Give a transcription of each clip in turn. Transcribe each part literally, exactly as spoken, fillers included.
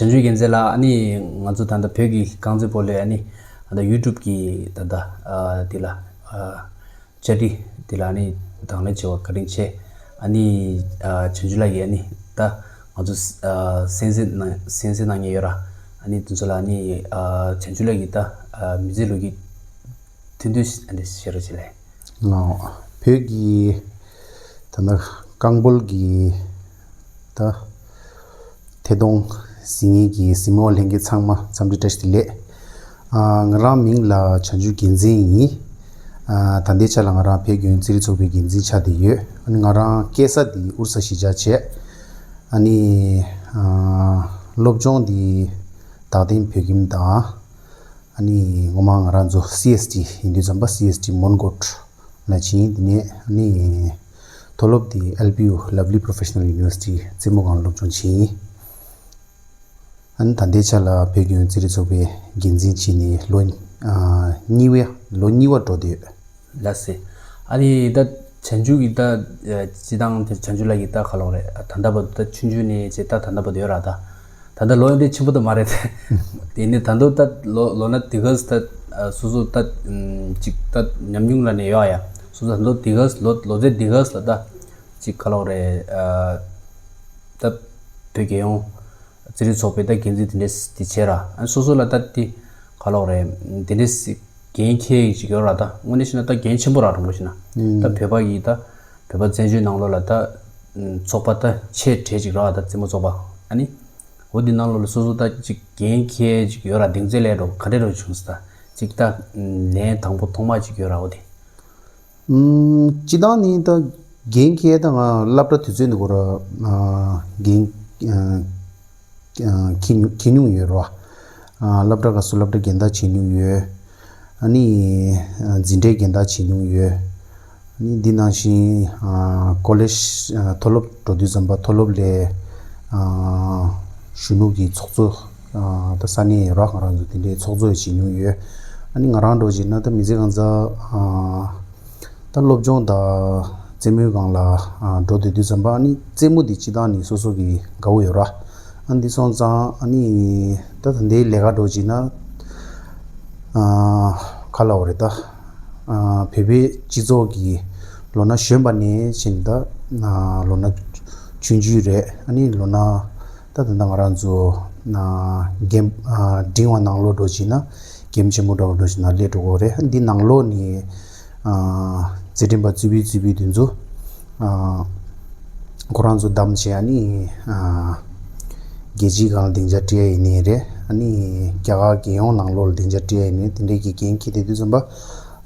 བྱང་ཆུབ་རྒྱལ་མཚན་ལགས། ཨ་ནི་ང་ཚོ་ད་ལྟ་བོད་ཀྱི་རྐང་རྩེད་སྤོ་ལོའི་ཨ་ནི་ད་ལྟ་ཡུ་ཊུབ་ཀྱི་ད་ལྟ་ཨ་དེ་ལ་ཨ་བཅར་འདྲི་དེ་ལ་ཨ་ནི་དང་ལེན་བྱས་པར་བཀའ་དྲིན་ཆེ། ཨ་ནི་ཨ་བྱང་ཆུབ་ལགས་ཀྱིས་ཨ་ནི་ད་ང་ཚོ་ཨ་གསན་གཟིགས་གནང་གསན་གཟིགས་གནང་མཁན་ཡོད་ར། ཨ་ནི་དེ་ཚོ་ལ་ཨ་ནི་ཨ་བྱང་ཆུབ་ལགས་ཀྱིས་ད་ཨ་མི་ཚེ་ལོ་རྒྱུས་ཐུང་ཐུང་ཞིག་ཨ་ནི་བཤད་རོགས་བྱེད་ལགས། ལགས། བོད་ཀྱི་ད་ལྟ་རྐང་སྤོལ་གྱི་ད་ཐད་གཏོང་གཟིགས་མཁན་གྱི་གཟིགས་མོ་བ་ལྷན་རྒྱས་ཚང་མ་འཚམས་འདྲི་བཀྲ་ཤིས་བདེ་ལེགས། ཨ་ང་རང་མིང་ལ་བྱང་ཆུབ་རྒྱལ་མཚན་ཡིན། ཨ་ད་ལྟའི་ཆ་ལ་ང་རང་བོད་རྒྱལ་ཡོངས་རྩེད་རིགས་ཚོགས་པའི་འགན་འཛིན་ཆགས་བསྡད་ཡོད། ཨ་ནི་ང་རང་སྐྱེས་ས་འདི་ཨོ་རི་ས་གཞིས་ཆགས་བྱས། ཨ་ནི་ཨ་སློབ་སྦྱོང་འདི་རྡ་སྟེང་བོད་ཁྱིམ་དང་། ཨ་ནི་ངོ་མ་ང་རང་ཚོ་སི་ཨེས་ཊི་ཡིན་དུས་ཙམ་པ་སི་ཨེས་ཊི་མོན་གྷོ་ལ་ཕྱིན། དེ་ནས་ཨ་ནི་མཐོ་སློབ་དེ་ཨེལ་པི་ཡུ་Lovely Professional University རྩེད་མོ་སྒང་སློབ་སྦྱོང་བྱས་ཡིན། ཨ་ནི་ད་ལྟའི་ཆ་ལ་བོད་ཀྱི་རྩེད་རིགས་ཚོགས་པའི་འགན་འཛིན་བྱས་ནས་ལོ་ཨ་གཉིས་པ་ལོ་གཉིས་པ་འགྲོ་བསྡད་ཡོད། ལགས་སེ། ཨ་ནི་ད་བྱང་ཆུབ་ཀྱི་ད་ཨ་སྤྱི་བཏང་དེ་བྱང་ཆུབ་ལགས་ཀྱིས་ད་ག་ལབ་རེད། ད་ལྟ་བར་དུ་ད་ཆུང་ཆུང་ནས་བྱས་ད་ད་ལྟ་བར་དུ་ཡོད་ར། ད་ད་ལྟ་ལོ་ཡང་དེ་ཆེན་པོ་ད་མ་རེད་དེ། དེ་ནས་ད་དུང་ད་ལོ་ལོ་ན་དེ་ག་ད་ཨ་སོ་སོ་ད་ཨམ་ཅིག་ད་ཉམས་མྱོང་ལ་ནས་ཡོད་ཡ། སོ་སོ་ད་དུང་དེ་ག་ལོ་ལོ་ཚད་དེ་ག་ལ་ད་ཅིག་ག་ལབ་རེད། ཨ་ད་བོད་རྒྱལ་ཡོངས་རྩེད་རིགས་ཚོགས་པའི་ད་འགན་འཛིན་དེ་འདྲས་དེ་བྱས་ར། ཨ་སོ་སོ་ལ་ད་དེ་ག་ལབ་རེད། དེ་འདྲས་འགན་འཁྱེར་ཡག་ཅིག་ཡོད་ར། ད་དངོས་གནས་བཤད་ན་ད་འགན་ཆེན་པོ་ར། རིན་པོ་ཆེ་ན་ཨུམ། ད་བོད་པ་གི་ད་བོད་པ་བཙན་བྱོལ་ནང་ལོགས་ལ་ད་ཨུམ་ཚོགས་པ་ད་ཆེ་གྲས་ཅིག་ར། ད་རྩེད་མོ་ཚོགས་པ། ཨ་ནི་འོ་དེ་ནང་ལོགས་ལ་སོ་སོ་ད་ཅིག་འགན་འཁྱེར་ཅིག་ཡོད་ར། གདེང་ཚོད་ལས་འགྲོ་ག་འདྲས་འགྲོ་བྱུང་ས། ད་ཅིག་ད་ཨུམ་ལན་དང་པོ་ཐོག་མ་ཅིག་ཡོད་ར། འོ་དེ། ཨུམ། སྤྱི་བཏང་ནི་ད་འགན་འཁྱེར་ད་ང་སློབ་གྲྭ་དུས་ཚོད་འདི་གོ་ར་ཨ་འགན་ཨ་ཨ་འཁྱེར་མྱོང་འཁྱེར་མྱོང་ཡོད་ར། ཨ་སློབ་གྲྭ་ཁག་སུ་སློབ་གྲྭ་འགན་བདག་བྱེད་མྱོང་ཡོད། ཨ་ནི་ཨ་འཛིན་གྲྭའི་འགན་བདག་བྱེད་མྱོང་ཡོད། ཨ་ནི་འདི་ནང་བཞིན་ཨ་ཀོ་ལེཇ་ཨ་མཐོ་སློབ་འགྲོ་དུས་ཙམ་པ་མཐོ་སློབ་ལ་ཨ་གཞོན་ནུ་གི་ཚོགས་གཙོ། ཨ་ད་ས་གནས་ར་ང་རང་ཚོ་དེ་འདྲའི་ཚོགས་གཙོ་ཡང་བྱེད་མྱོང་ཡོད། ཨ་ནི་ང་རང་འདྲ་བྱས་ན་ད་མི་ཚེ་གང་ཚ་ཨ་ད་སློབ་སྦྱོང་དང་རྩེད་མོའི་སྒང་ལ་ཨ་འགྲོ་བསྡད་དུས་ཙམ་པ་ཨ་ནི་རྩེད་མོ་འདི་སྤྱི་བཏང་ནས་སོ་སོ་གི་དགའ་བོ་ཡོད་ར། ཨ་འདི་སོང་ཙང་ཨ་ནི་ད་ད་ལྟའི་ལས་ཀ་འདྲ་བྱས་ན་ཨ་ག་ལབ་དགོས་རེད། ད་ཨ་བོད་པའི་སྤྱི་ཚོགས་ཀྱི་ལོ་ན་གཞོན་པ་ནས་བྱས་ནས་ད་ཨ་ལོ་ན་ཆུང་ཆུང་རེད། ཨ་ནི་ལོ་ན་ད་ད་ལྟ་ང་རང་ཚོ་ཨ་འགན་ཨ་འབྲིང་བ་ནང་ལོགས་འདྲ་བྱས་ན་འགན་ཆེན་པོ་འདྲ་བོ་འདྲ་བྱས་ན་སླེབས་འགྲོ་གི་རེད། འདི་ནང་ལོགས་ནས་ཨ་རྩེད་འགྲན་པ་རྩེ་ཕུད་རྩེ་ཕུད་དེ་ཚོ་ཨ་ཁོ་རང་ཚོ་བདམས་བྱས། ཨ་ནི་ཨ་རྒྱལ་སྤྱིའི་སྒང་ལ་སྡིངས་ཆ་སྤྲད་ཡིན་ནའི་རེད། ཨ་ནི་རྒྱ་གར་རྒྱལ་ཡོངས་ནང་ལོགས་ལ་སྡིངས་ཆ་སྤྲད་ཡིན་ནའི་དེ་འདྲའི་གི་འགན་འཁྱེར་བསྡད་དུས་ཙམ་པ་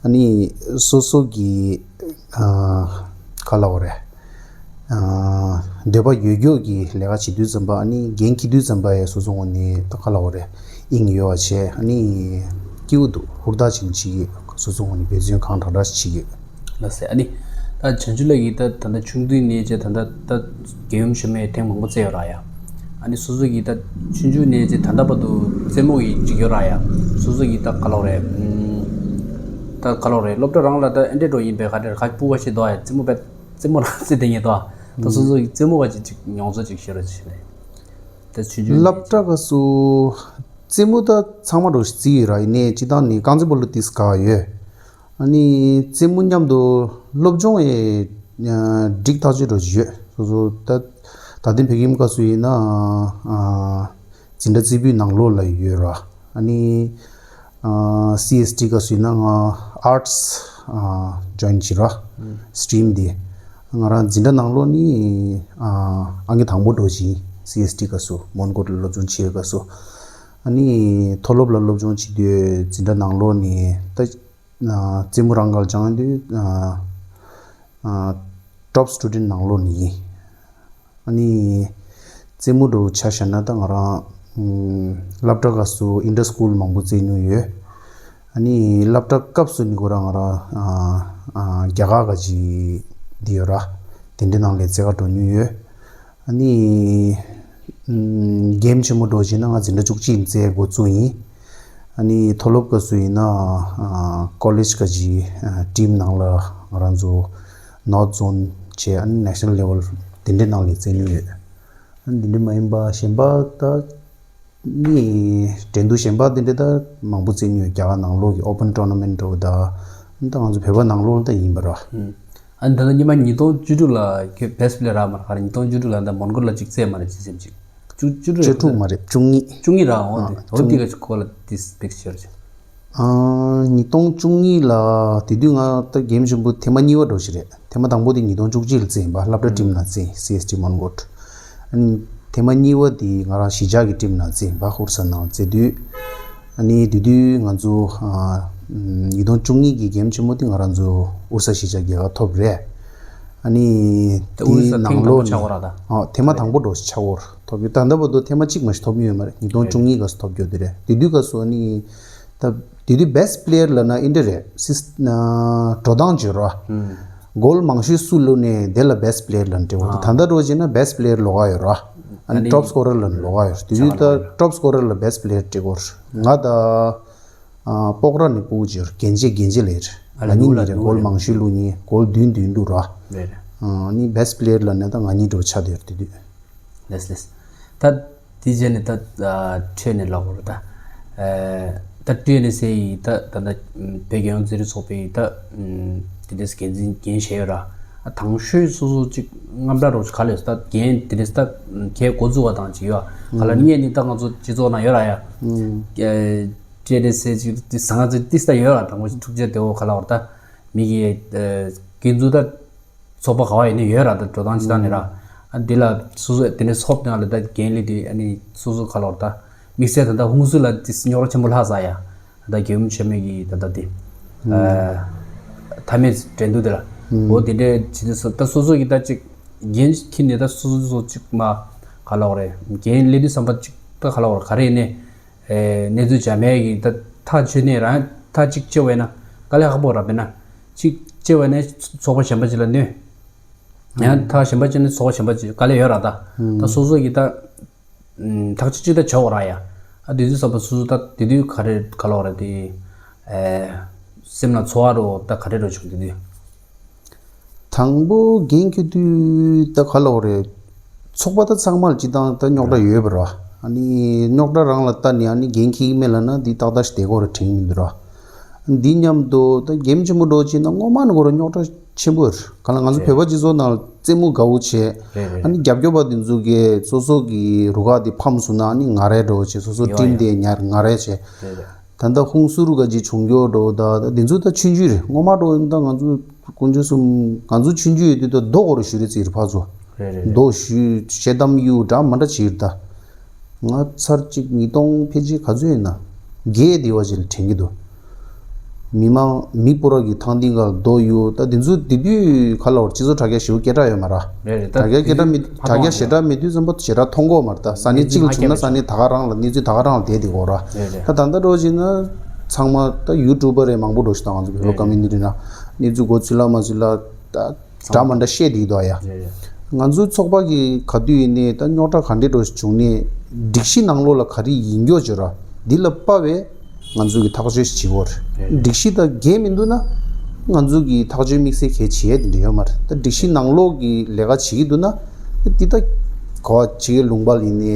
ཨ་ནི་སོ་སོ་གི་ཨ་ག་ལབ་དགོས་རེད། ཨ་འདོད་པ་ཡོད་རྒྱུ་གི་ལས་ཀ་བྱེད་དུས་ཙམ་པ་ཨ་ནི་འགན་འཁྱེར་དུས་ཙམ་པ་ཡང་སོ་སོ་ངོས་ནས་ད་ག་ལབ་དགོས་རེད། དབྱིངས་ཡོད་པ་བྱས། ཨ་ནི་སྐྱིད་པོ་འདུག་ཧུར་ཐག་བྱས་ནས་བྱེད་ཀྱི་ཡོད། སོ་སོ་ངོས་ནས་འབད་བརྩོན་གང་དྲག་དྲག་བྱེད་ཀྱི་ཡོད། ལགས་སེ། ཨ་ནི་ད་བྱང་ཆུབ་ལགས་ཀྱིས་ད་ད་ལྟ་ཆུང་དུས་ནས་བྱས་ད་ལྟ་ད་རྒྱལ་ཡུམ་ཞུ་མེད་ཐེངས་མང་པོ་རྩེས་ཡོད་ར་ཡ། ཨ་ནི་སོ་སོ་གིས་ད་ཆུང་ཆུང་ནས་བྱས་ད་ལྟ་བར་དུ་རྩེད་མོ་ཡི་ཅིག་ཡོད་ར་ཡ། སོ་སོ་གིས་ད་ག་ལབ་དགོས་རེད། ཨུམ། ད་ག་ལབ་དགོས་རེད། སློབ་གྲྭ་རང་ལ་ད་ཨེ་འདྲས་འགྲོ་ཡིན་པས་ག་འདྲས་ཁ་སྤུ་ག་ཤེས་འདུག་ཡ། རྩེད་མོ་བས་རྩེད་མོ་རང་རྩེ་དེ་ངེས་འདུག་ད་སོ་སོ་གིས་རྩེད་མོ་ག་ཅིག་ཅིག་མྱོང་ཚོར་ཅིག་བཤད་རོགས་བྱེད་ལེ། ད་ཆུང་ཆུང་ནས་སློབ་གྲྭ་སྐབས་སུ་རྩེད་མོ་ད་ཚང་མ་འགྲོ་ཞིག་རྩེས་ཡོད་ར། ཡིན་ནའི་སྤྱི་བཏང་ནི་རྐང་རྩེད་སྤོ་ལོ་ཏིས་ག་ཡོད། ཨ་ནི་རྩེད་མོ་མཉམ་དུ་སློབ་སྦྱོང་ཡི་ཨ་སྒྲིག་ཐག་ཆོད་འགྲོ་ཞིག་ཡོད། སོ་སོ་ད་རྡ་སྟེང་བོད་ཁྱིམ་སྐབས་སུ་ཡིན་ན་ཨ་འཛིན་གྲྭ་རྩེ་ཕུད་ནང་ལོགས་ལ་ཡོད་ར། ཨ་ནི་ཨ་སི་ཨེས་ཊི་སྐབས་སུ་ཡིན་ན་ང་ཨར་ཊི་སི་ཨ་ཇོ་ཡིན་བྱས་ར། སི་ཊི་རིམ་འདི་ང་རང་འཛིན་གྲྭ་ནང་ལོགས་ནི་ཨ་ཨང་ཀི་དང་པོ་འགྲོ་ཞིག་ཡིན། སི་ཨེས་ཊི་སྐབས་སུ་མོན་གྷོ་ལ་སློབ་སྦྱོང་བྱེད་སྐབས་སུ། ཨ་ནི་མཐོ་སློབ་ལ་སློབ་སྦྱོང་བྱེད་དུས་འཛིན་གྲྭ་ནང་ལོགས་ནི་ད་ཨ་རྩེད་མོ་རང་ག་ལ་སྦྱང་དུས་ཨ་ཨ་ཊོབ་སི་ཊུ་ཌེན་ཊི་ནང་ལོགས་ནི་ཡིན། ཨ་ནི་རྩེད་མོ་འདྲ་བོ་ཆ་བཞག་ན་ད་ང་རང་ཨམ་སློབ་གྲྭ་སྐབས་སུ་ཨིན་ཊར་སི་ཀུལ་མང་པོ་རྩེས་མྱོང་ཡོད། ཨ་ནི་སློབ་གྲྭ་སྐབས་སུ་ནི་ཁོ་རང་ང་རང་ཨ་ཨ་རྒྱ་གར་ག་ཅིག་འདི་ཡོད་ར། དེ་འདྲའི་ནང་ལ་རྩེད་གར་འགྲོ་མྱོང་ཡོད། ཨ་ནི་ཨམ་གལ་ཆེན་པོ་འདྲ་བོ་བྱས་ན་ང་འཛིན་གྲྭ་བཅུ་གཅིག་རྩེ་འགོ་བཙུགས་ཡིན། ཨ་ནི་མཐོ་སློབ་སྐབས་སུ་ཡིན་ན་ཨ་ཀོ་ལེཇ་ག་ཅིག་ཨ་ཊིམ་ནང་ལ་ང་རང་ཚོ་ནོར་ཛོན་བྱས། ཨ་ནི་ནེ་ཤ་ནལ་ལེ་ཝལ་དེ་འདྲའི་ནང་ལ་རྩེ་མྱོང་ཡོད། ཨ་ནི་དེ་འདྲ་མ་ཡིན་པ་གཞན་པ་ད་ ནི་འགྲན་བསྡུར་གཞན་པ་དེ་འདྲ་ད་མང་པོ་རྩེ་མྱོང་། རྒྱ་གར་ནང་ལོགས་ཀྱི་open tournament འདྲ་བོ་ད། ད་ང་ཚོ་བོད་པ་ནང་ལོགས་ལ་ད་ཡིན་པ་ར། ཨ་ནི་ད་ལྟ་སྔོན་མ་ཉིས་སྟོང་བཅུ་དྲུག་ལ་ཁྱོད་best player རག་མ་རེད། ག་རེ་ཉིས་སྟོང་བཅུ་དྲུག་ལ་ད་མོན་གྷོ་ལ་གཅིག་རྩེས་མ་རེད། ཅི་སེམས་ཅིག་བཅུ་བཅུ་དྲུག་བཅུ་དྲུག་མ་རེད། བཅུ་གཉིས། བཅུ་གཉིས་ར། འོ་ཨ་དེ་འོ་བཅུ་དེ་གཉིས། ག་ཅིག་གོ་ལ་དེ་སྤེག་ཤེར་ཅིག་ཨ། ཉིས་སྟོང་བཅུ་གཉིས་ལ་དེ་དུས་ང་ད་གེམ་ཆེན་པོ་ཐེངས་མ་གཉིས་པ་འགྲོ་ཞིག་རེད། ཐེངས་མ་དང་པོ་དེ་ཉིས་སྟོང་བཅུ་གཅིག་ལ་རྩེས་ཡིན་པ། སློབ་གྲྭ་ཊིམ་ནང་རྩེས། སི་ཨེས་ཊི་མོན་གྷོ། ཨ་ནི་ཐེངས་མ་གཉིས་པ་དེ་ང་རང་གཞིས་ཆགས་ཀྱི་ཊིམ་ནང་རྩེས་ཡིན་པ། ཧུར་ས་ནང་རྩེ་དུས། ཨ་ནི་དེ་དུས་ང་ཚོ་ཨ་ཉིས་སྟོང་བཅུ་གཉིས་ཀྱི་གེམ་ཆེན་མོ་དེ་ང་རང་ཚོ་ཧུར་ས་གཞིས་ཆགས་རྒྱལ་ཁ་ཐོབ་རེད། ཨ་ནི་ད་ཨུ་རི་ས་དེའི་ཐེངས་ནང་དང་པོ་ལོགས་ཆགས་ནས། ཡོད་ར་ད། ཨ་ཐེངས་མ་དང་པོ་འགྲོ་ཆགས་ཡོད་ར། ཐོབ་ཡོད། ད་ལྟ་བར་དུ་ཐེངས་མ་གཅིག་མ་ཞིག་ཐོབ་མྱོང་ཡོད་མ་རེད། ཉིས་སྟོང་བཅུ་གཉིས་སྐབས་སུ་ཐོབ་རྒྱུ་དེ་རེད། དེ་དུས་སྐབས་སུ་ཨ་ནི། ད་དེ་དུས་best player ལབ་ན་ཨེ་འདྲ་རེད། སིས་ན་འགྲོ་སྟངས་བརྗོད་ར། ཨུམ། གོལ་མང་ཤོས་སུ་བླུགས་ནས་དེ་ལ་best player ལབ་འདྲ་བོ། ད་ད་ལྟ་འགྲོ་བྱས་ན་best player ལོགས་ཀ་ཡོད་ར། ཨ་ནི་top scorer ལབ་ན་ལོགས་ཀ་ཡོད། དེ་དུས་ད་top scorer ལ་best player འགྲོ་གི་ཡོད་ར། ང་ད་ཨ་སྤོག་ར་ནས་སྤུ་གུ་ཅིག་ཡོད་ར། རྒན་ཆེ་རྒན་ཆེ་ལབ་ཡོད་ར། ཨ་ང་གཉིས་ནི་རེད། གོལ་མང་ཤོས་བླུགས་མཁན། གོལ་བདུན་བདུན་བླུགས་ར། རེད་རེད། ཨ་ནི་best player ལབ་ན་ད་ང་གཉིས་འགྲོ་ཆགས་བསྡད་ཡོད་ར་དེ་དུས། ལགས་ལགས། ད་དེ་རྗེས་ནས་ད་ཨ་འཕྲོས་ནས་ལབ་དགོས་རེད་ད། ཨ་ད་ཊི་ཨེན་ཨེས་ཨེ་ཡི་ད་ད་ད་བོད་རྒྱལ་ཡོངས་རྩེད་རིགས་ཚོགས་པའི་ད་དེ་འདྲས་འགན་འཛིན་འགན་བཞེས་ཡོད་ར། ཨ་དང་ཤོས་སོ་སོ་ཅིག་རྔམ་སྐྲག་རོགས་ག་ལས་ད་འགན་དེ་འདྲས་ད་གས་འགོ་བཙུགས་པ་དང་ཅིག་ཡོད། ག་ལ་ངས་ནི་ད་ང་ཚོ་སྤྱི་ཚོགས་ནང་ཡོད་ར་ཡ། ཨ་ཊི་ཨེན་ཨེས་ཨེ་ཅིག་དེ་ཟང་ང་ཚོ་ཏིས་ད་ཡོད་ར། དང་པོ་ཐུགས་རྗེ་དེ་འོ་ག་ལ་བར་ད་མི་གི་ཨ་འགན་འཛུགས་ད། ཚོགས་པ་ག་བ་ཡིན་ནའི་ཡོད་ར། ད་འགྲོ་སྟངས་ཅི་ལྟར་ནས་ར། ཨ་འདི་ལ་སོ་སོ་དེ་ནས་ཚོགས་ནང་ལ་ད་འགན་ལེན་དེ་ཨ་ནི་སོ་སོ་ག་ལོར་ད་དམིགས་བསལ་ད་ལྟ་ཧུན་སུར་ལ་དེ་རྙོག་དྲ་ཆེན་པོ་ལྷག་ས་ཡ། ད་རྒྱལ་ཡུམ་ཆེན་མོ་གི་ད་ལྟ་དེ་ཨ་མཐའ་མའི་འགྲན་བསྡུར་དེ་ལ་འོ་དེ་འདྲའི་བྱེད་དུས་སོ་ད་སོ་སོ་གི་ད་ཅིག་འགན་འཁྱེར་ནས་ད་སོ་སོ་སོ་ཅིག་མ་ག་ལོར་རེད། འགན་ལེན་དུས་བསམ་པ་ཅིག་ད་ག་ལོར་ག་རེ་ཡིན་ནའི། ཨེ་གནས་ཚུལ་འཇགས་མེད་ཀྱི་ད་ཐག་ཆོད་ནས་རང་ཐག་གཅིག་ཆོད་པ་ཡིན་ན་དཀའ་ལས་ཁག་པོ་ར། དཔེར་ན་གཅིག་ཆོད་པ་ཡིན་ན་ཚོགས་པ་གཞན་པ་ཅིག་ལ་གནོད། ཡང་ཐག་གཞན་པ་ཅིག་ནས་ཚོགས་པ་གཞན་པ་ཅིག་དཀའ་ལས་ཡོད་ར། ད་ད་སོ་སོ་གི་ད་ཐག་གཅོད་ཅིག་ད་བྱ་འོ་ར་ཡ། ཨ་དེ་དུས་ཙམ་པ་སོ་སོ་ད་དེ་དུས་ག་རེ་ག་ལ་འོ་ར་དེ་ཨེ་སེམས་ལ་ཚོར་བ་རོ་ད་ག་རེ་རོ་བྱུང་དེ་དུས། དང་པོ་འགན་འཁྱེར་དུས་ད་ག་ལ་འོ་རེད། ཚོགས་པ་ད་ཚང་མ་ལ་སྤྱི་བཏང་ད་རྙོག་དྲ་ཡོད་པ་རེད་བ། ཨ་ནི་རྙོག་དྲ་རང་ལ་ལྟ་ནས་ཨ་ནི་འགན་འཁྱེར་གྱི་མེད་ལབ་ན་འདི་ཏག་ཏག་ཞིག་བསྡད་ཀྱི་ཡོད་རེད་དྲན་གྱི་མི་འདུག་ར། འདི་མཉམ་དུ་ད་འགན་ཆེན་པོ་འགྲོ་ཕྱིན་ན་སྔོན་མ་ནས་ཁོ་རང་རྙོག་དྲ་ཆེན་པོ་ཡོད་རེད། ག་ལ་ང་ཚོ་བོད་པ་སྤྱི་ཚོགས་ནང་ལ་རྩེད་མོ་དགའ་བོ་བྱས། རེད་རེད། ཨ་ནི་རྒྱབ་སྐྱོར་པ་འདི་ཚོ་གིས་སོ་སོ་གི་རུ་ཁག་འདི་ཕམ་སོང་ན་ཨ་ནི་ང་རང་འདྲ་བོ་བྱས། སོ་སོ་ཡོ་ཊིམ་ཡོ། དེ་ཉར་ང་རང་བྱས། རེད་རེད། ད་ལྟ་ཧུན་སུར་ག་ཅིག་བྱུང་རྒྱུ་འགྲོ་ད་ད་འདི་ཚོ་ད་ཆུང་ཆུང་རེད། སྔོན་མ་འགྲོ་ཡིན་ད་ང་ཚོ་དཀོན་མཆོག་གསུམ་ང་ཚོ་ཆུང་ཆུང་ཡོད་དུས་ད་རྡོ་སྐོར་ཞུ་རེད་ཟེར་ཕར་ཚུར། རེད་རེད་རེད། རྡོ་ཞུ་ཤེལ་དམ་གཡུག་འདྲ་མི་འདྲ་བྱེད་ད། ང་ཚར་གཅིག་ཉིས་སྟོང་ཕལ་ཆེར་ག་ཚོད་ཡིན་ན་བརྒྱད་དེ་བ་ཅིག་ལ་དྲན་གྱི་འདུག་མི་མང་མི་སྤུ་ར་གི་ཐང་སྟེང་ག་ལ་རྡོ་གཡུག་ད་འདི་ཚོ་དེ་དུས་ག་ལ་བར་སྤྱི་ཚོགས་དྲ་རྒྱ་ཞེ་པོ་སྐད་གྲགས་ཡོད་མ་རེད། རེད་རེད། ད་དྲ་རྒྱ་སྐད་གྲགས་མི་དྲ་རྒྱ་ཞེ་དྲག་མེད་དུས་ཙམ་པ་ཞེ་དྲག་མཐོང་གི་ཡོད་མ་རེད། ད་ས་གནས་གཅིག་ལ་བྱུང་ན་ས་གནས་ད་ག་རང་ལ་གནས་ཚུལ་ད་ག་རང་ལ་བསྡད་བསྡད་ཀྱི་ཡོད་ར། རེད་རེད། ད་ད་ལྟ་འགྲོ་བྱས་ན་ཚང་མ་ད་ཡུ་ཊུབ་པ་རེད། མང་པོ་འགྲོ་ཞིག་ད་ང་ཚོ་བོད་པ་ཀོ་མུ་ནི་ཊི་ནང་གནས་ཚུལ་གོ་ཚུལ་ལ་མ་ཚུལ་ལ་ད་འདྲ་མི་འདྲ་བཤད་བསྡད་ཀྱི་འདུག་ཡ། རེད་རེད། ང་ཚོའི་ཚོགས་པ་གི་ག་དུས་ཡིན་ནའི་ད་རྙོག་དྲ་ག་འདྲས་འགྲོ་ཞིག་བྱུང་ནའི་སྒྲིག་གཞི་ནང་ལོགས་ལ་ག་རེ་ཡིན་རྒྱུ་བྱོས་ར་འདི་ལ་དཔག་པའི་ང་ཚོ་གི་ཐག་གཅོད་ཞིག་བྱེད་དགོས་རེད། རེད། སྒྲིག་གཞི་དང་འགལ་མི་འདུག་ན་ང་ཚོ་གི་ཐག་གཅོད་དམིགས་བསལ་གལ་ཆེ་ཡ་དེ་འདྲ་ཡོད་མ་རེད། ད་སྒྲིག་གཞི་ནང་ལོགས་ཀྱི་ལས་ཀ་བྱེད་ཀྱི་འདུག་ན་འདི་ད་གོ་བ་བྱེད་ཀྱི་ལུང་པ་ལ་ཡིན་ནའི་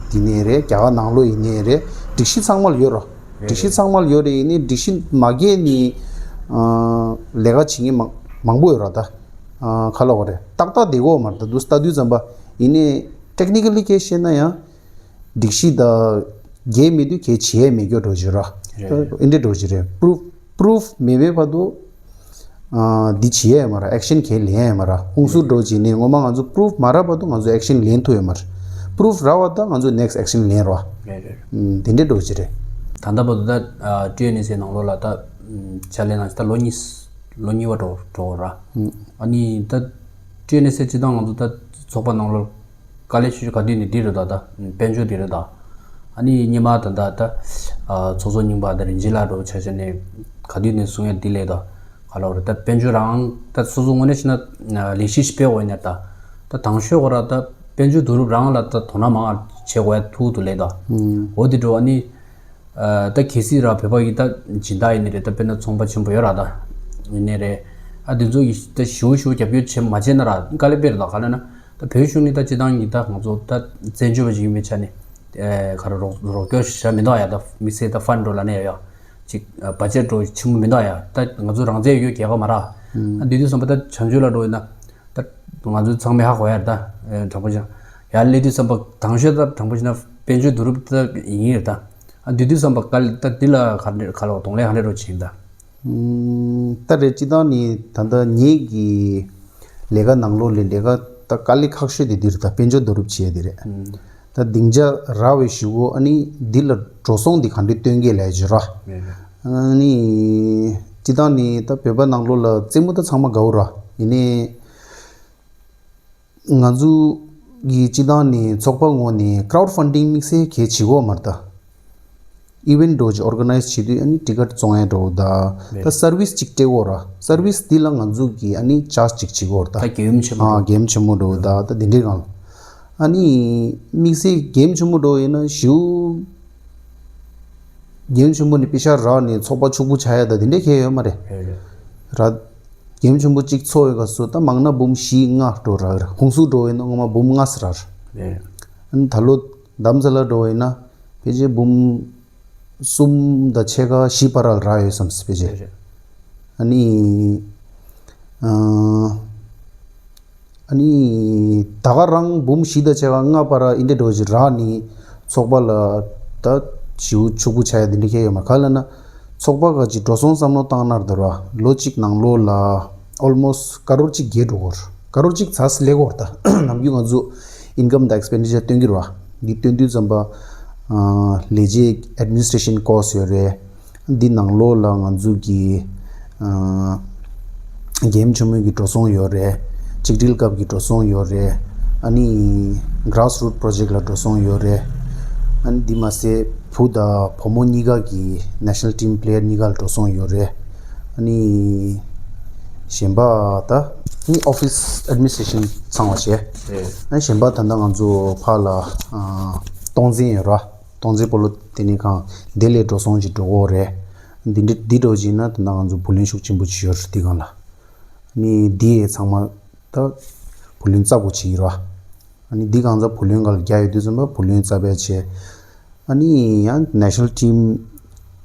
འདི་ནས་རེད། རྒྱ་གར་ནང་ལོགས་ཡིན་ནའི་རེད། སྒྲིག་གཞི་ཚང་མ་ལ་ཡོད་རོ། རེད། སྒྲིག་གཞི་ཚང་མ་ལ་ཡོད་རེད། ཡིན་ནའི་སྒྲིག་གཞི་མ་འགལ་ནི་ལས་ཀ་བྱེད་མཁན་མང་མང་པོ་ཡོད་ར། ད་ག་ལ་བ་རེད། ཏག་ཏག་བསྡད་ཀྱི་ཡོད་མ་རེད། ད་འདུག་ལྟ་དུས་ཙམ་པ་ཡིན་ནའི་ཊེག་ནི་ཀལ་ལི་སྐད་བཤད་ན་ཡང་། སྒྲིག་གཞི་དང་འགལ་མེད་དུས་གལ་ཆེ་ཡས་མེད་རྒྱུ་འགྲོ་གི་ར། རེད། ཨེ་འདྲས་འགྲོ་གི་རེད། པུ་རུཕ་པུ་རུཕ་མེད་མེད་བར་དུ་ཨ་འདི་བྱེད་ཡས་མ་ར། ཨེག་ཤན་གལ་ལེན་ཡས་མ་ར། ཧུང་སུར་འགྲོ་བྱས་ནས་ངོ་མ་ང་ཚོ་པུ་རུཕ་མ་རག་བར་དུ་ང་ཚོ་ཨེག་ཤན་ལེན་ཐུབ་ཡས་མ་ར། པུ་རུཕ་རག་བ་དང་ང་ཚོ་ནེག་སི་ཊི་ཨེག་ཤན་ལེན་ར། རེད་རེད། ཨུམ་དེ་འདྲས་འགྲོ་གི་རེད། ད་ལྟ་བར་དུ་ད་ཨ་ཊི་ཨེན་ཨེས་ཨེ་ནང་ལོགས་ལ་ད་ཨུམ་ཕྱག་ལས་གནང་ད་ལོ་གཉིས་ལོ་གཉིས་པ་འགྲོ་འགྲོ་ར། ཨུམ། ཨ་ནི་ད་ཊི་ཨེན་ཨེས་ཨེ་སྤྱི་བཏང་ང་ཚོ་ད་ཚོགས་པ་ནང་ལོགས། དཀའ་ལས་ཤུ་ཤུ་ག་དུས་ནས་འདི་རེད་ད། ད་དཔལ་འབྱོར་འདི་རེད་ད། ཨ་ནི་སྔོན་མ་ད་ད་ད་ཚོགས་གཙོ་རྙིང་པ་ད་རིན་ཆེན་ལགས་འགྲོ་ཆ་ཆ་ནས་ག་དུས་ནས་གསུང་ཡ་འདི་ལས་ད་ག་ལ་རེད། ད་དཔལ་འབྱོར་རང་ད་སོ་སོ་ངོས་ནས་བཤད་ན་ལས་གཞི་ཞིག་སྤེལ་འོས་ནས་ད་ད་དང་ཤོས་གོ་ར་ད་དཔལ་འབྱོར་བསྡུ་རུབ་རང་ལ་ད་དོ་སྣང་མང་བྱེད་དགོས་ཡ་ཐུག་ཏུ་ལས་ད། འོ་འདི་འགྲོ་ཨ་ནི། ད་གལ་སྲིད་ར་བོད་པ་གི་ད་སྦྱིན་བདག་ཡིན་ནི་རེད། ད་དཔེར་ན་ཚོང་པ་ཆེན་པོ་ཡོད་ར་ད་ཡིན་ནི་རེད། ཨ་དེ་ཚོ་གི་ད་ཞུ་ཞུ་རྒྱབ་སྐྱོར་བྱེད་མ་བྱས་ན་ར་དཀའ་ལས་དཔེ་རེད་ད། ག་ལ་ན་ད་བོད་གཞུང་ནི་ད་སྤྱི་བཏང་གི་ད་ང་ཚོ་ད་བཙན་བྱོལ་བ་ཞིག་ཡིན་པའི་ཆ་ནས་ ག་རེ་རོགས་རོགས་སྐྱོར་བྱ་མི་འདུག་ཡ། ད་དམིགས་བསལ་ད་ཕན་འགྲོ་ལ་ནས་ཡ་ཅིག་བ་ཇེཊ་འགྲོ་ཆེན་པོ་མི་འདུག་ཡ། ད་ང་ཚོ་རང་བཙན་ཡོད་རྒྱལ་ཁབ་མ་ར། ཨ་འདི་དུས་ཙམ་པ་ད་བྱང་ཆུབ་ལ་འགྲོ་ཡིན་ན་ད་ང་ཚོ་ཚང་མས་ཧ་གོ་ཡ་ད་དྲང་པོ་བྱས་ཡ་སླེབས་དུས་ཙམ་པ་དང་ཤོས་ད་དྲང་པོ་བྱས་ན་དཔལ་འབྱོར་བསྡུ་རུབ་ད་ཡིན་ཡིན་ད། ཨ་འདི་དུས་ཙམ་པ་ག་ད་འདི་ལ་ག་འདྲ་ག་ལ་གདོང་ལེན་ག་འདྲ་འགྲོ་བྱེད་ཡིན་ད། ད་རེད། སྤྱི་བཏང་ནི་ད་ལྟ་ངེད་ཀྱི་ལས་ཀ་ནང་ལོགས་ལས་ལས་ཀ་ད་དཀའ་ལས་ཁག་ཤོས་དེ་འདིར་ད་དཔལ་འབྱོར་བསྡུ་རུབ་བྱས་དེ་རེད། ད་སྡིངས་ཆ་རག་པའི་གཞུག་གུ་ཨ་ནི་འདི་ལ་འགྲོ་སོང་འདི་ག་འདྲས་སྟོན་གྱི་ལས་བྱེད་ར། ཨ་ནི་སྤྱི་བཏང་ནི་ད་བོད་པ་ནང་ལོགས་ལ་རྩེད་མོ་ད་ཚང་མ་དགའ་བོ་ར། ཡིན་ནའི། ང་ཚོ་གི་སྤྱི་བཏང་ནས་ཚོགས་པ་ངོས་ནས་ཀྲའུ་ཌི་ཕན་ཌིང་དམིགས་བསལ་གལ་ཆེ་གོ་མ་རེད་ད། ཨི་ཝེན་ཊི་འགྲོ་ཅིག་ཨོར་ག་ནའི་ཛི་བྱེད་དུས་ཨ་ནི་ཊི་ཀེ་ཊི་བཙོང་ཡ་འགྲོ་ད། ད་སར་ཝི་སི་ཅིག་སྤྲད་གོ་ར། སར་ཝི་སི་འདི་ལ་ང་ཚོ་གི་ཨ་ནི་ཅཱར་ཇི་ཅིག་བྱེད་གོ་ར་ད། ད་གེམ་ཆེན་མོ་ཨ་འགྲོ། གེམ་ཆེན་མོ་འགྲོ་ད། ད་དེ་འདྲའི་སྒང་ལ་ཨ་ནི་དམིགས་བསལ་གེམ་ཆེན་མོ་འགྲོ་ཡིན་ན་ཞུ། རྒྱན་ཆེན་པོ་ནི་པེ་ཤ་རག་ནས་ཚོགས་པ་ཕྱུག་པོ་ཆགས་ཡ་ད་དེ་འདྲ་ཁེལ་ཡོད་མ་རེད། རེད་རེད། ར། རྒྱན་ཆེན་པོ་གཅིག་ཚོགས་ཡོད་ག་སོ་ད་མང་ན་འབུམ་བཞི་ལྔ་འགྲོ་ར་ར། ཧུན་སུར་འགྲོ་ཡོད་ན་སྔོན་མ་འབུམ་ལྔ་ཙམ་ར་ར། རེད། ཨ་ནི་ད་ལོ་དྷ་རམ་ས་ལ་འགྲོ་ཡོད་ན་ཕལ་ཆེར་འབུམ་གསུམ་དང་ཕྱེད་ཀ་བཞི་བར་ལ་རག་ཡོད་བསམ་སྲིད་ཕལ་ཆེར། རེད་རེད། ཨ་ནི། ཨ། ཨ་ནི། ད་ག་རང་འབུམ་བཞི་དང་ཕྱེད་ཀ་ལྔ་བར་ཨིན་དྲ་འགྲོ་ཅིག་རག་ནི་ཚོགས་པ་ལ་ད་ཞེ་པོ་ཕྱུག་པོ་ཆགས་ཡ་དེ་འདྲ་ཁེལ་ཡོད་མ་རེད། ག་ལབ་ན་ཚོགས་པ་ག་ཅིག་འགྲོ་སོང་བསམ་བློ་བཏང་ན་ད་ར་ལོ་གཅིག་ནང་ལོགས་ལ་ཨོལ་མོ་སི་ཊི་ཀ་རོར་གཅིག་བརྒལ་འགྲོ་གོ་ར། ཀ་རོར་གཅིག་ཚར་སླེབས་གོ་ར། ད་ནམ་རྒྱུན་ང་ཚོ་ཨིན་ཀམ་དང་ཨེག་སི་པེན་ཌི་ཅར་སྟོན་གྱི་ར། འདི་སྟོན་དུས་ཙམ་པ་ལས་བྱེད་ཨེཌ་མི་ནི་སི་ཊྲེ་ཤན་ཀོ་སི་ཊི་ཡོད་རེད། འདི་ནང་ལོགས་ལ་ང་ཚོ་གི་ཨ་གེམ་ཆེན་མོའི་གི་འགྲོ་སོང་ཡོད་རེད། གཅིག་སྒྲིལ་སྐབས་ཀྱི་འགྲོ་སོང་ཡོད་རེད། ཨ་ནི་གྷ་ར་སི་རུཊ་པོ་རོ་ཇེཀ་ལ་འགྲོ་སོང་ཡོད་རེད། ཨ་ནི་འདི་མ་ཟད་བུ་དང་བུ་མོ་གཉིས་ཀ་གི་ནེ་ཤ་ནལ་ཊིམ་པི་ལེ་ཡར་གཉིས་ཀ་ལ་འགྲོ་སོང་ཡོད་རེད། ཨ་ནི་གཞན་པ་ད་ནི་ཨོ་ཕི་སི་ཨེཌ་མི་ནི་སི་ཊྲེ་ཤན་ཚང་བ་བྱས། རེད། ཨ་ནི་གཞན་པ་ད་ལྟ་ང་ཚོ་ཕར་ལ་ཨ་སྟོང་འཛིན་ཡོད་ར། སྟོང་འཛིན་སྤོ་ལོ་དེ་ནི་གང་དེ་ལས་འགྲོ་སོང་ཅིག་འགྲོ་གོ་རེད། འདི་འདྲ་འདི་འགྲོ་བྱས་ན་ད་ལྟ་ང་ཚོ་བུ་ལོན་ཤུགས་ཆེན་པོ་ཅིག་ཡོད་རེད་འདི་སྒང་ལ། ནི་འདི་ཡས་ཚང་མ་ད་བུ་ལོན་རྩ་བོ་ཅིག་ཡིན་ར། ནི་འདི་གང་ཚ་བུ་ལོན་སྒང་ལ་རྒྱ་ཡོད་དུས་ཙམ་པ་བུ་ལོན་རྩ་བའི་ཆེད། ཨ་ནི་ཡང་ནེ་ཤ་ནལ་ཊིམ་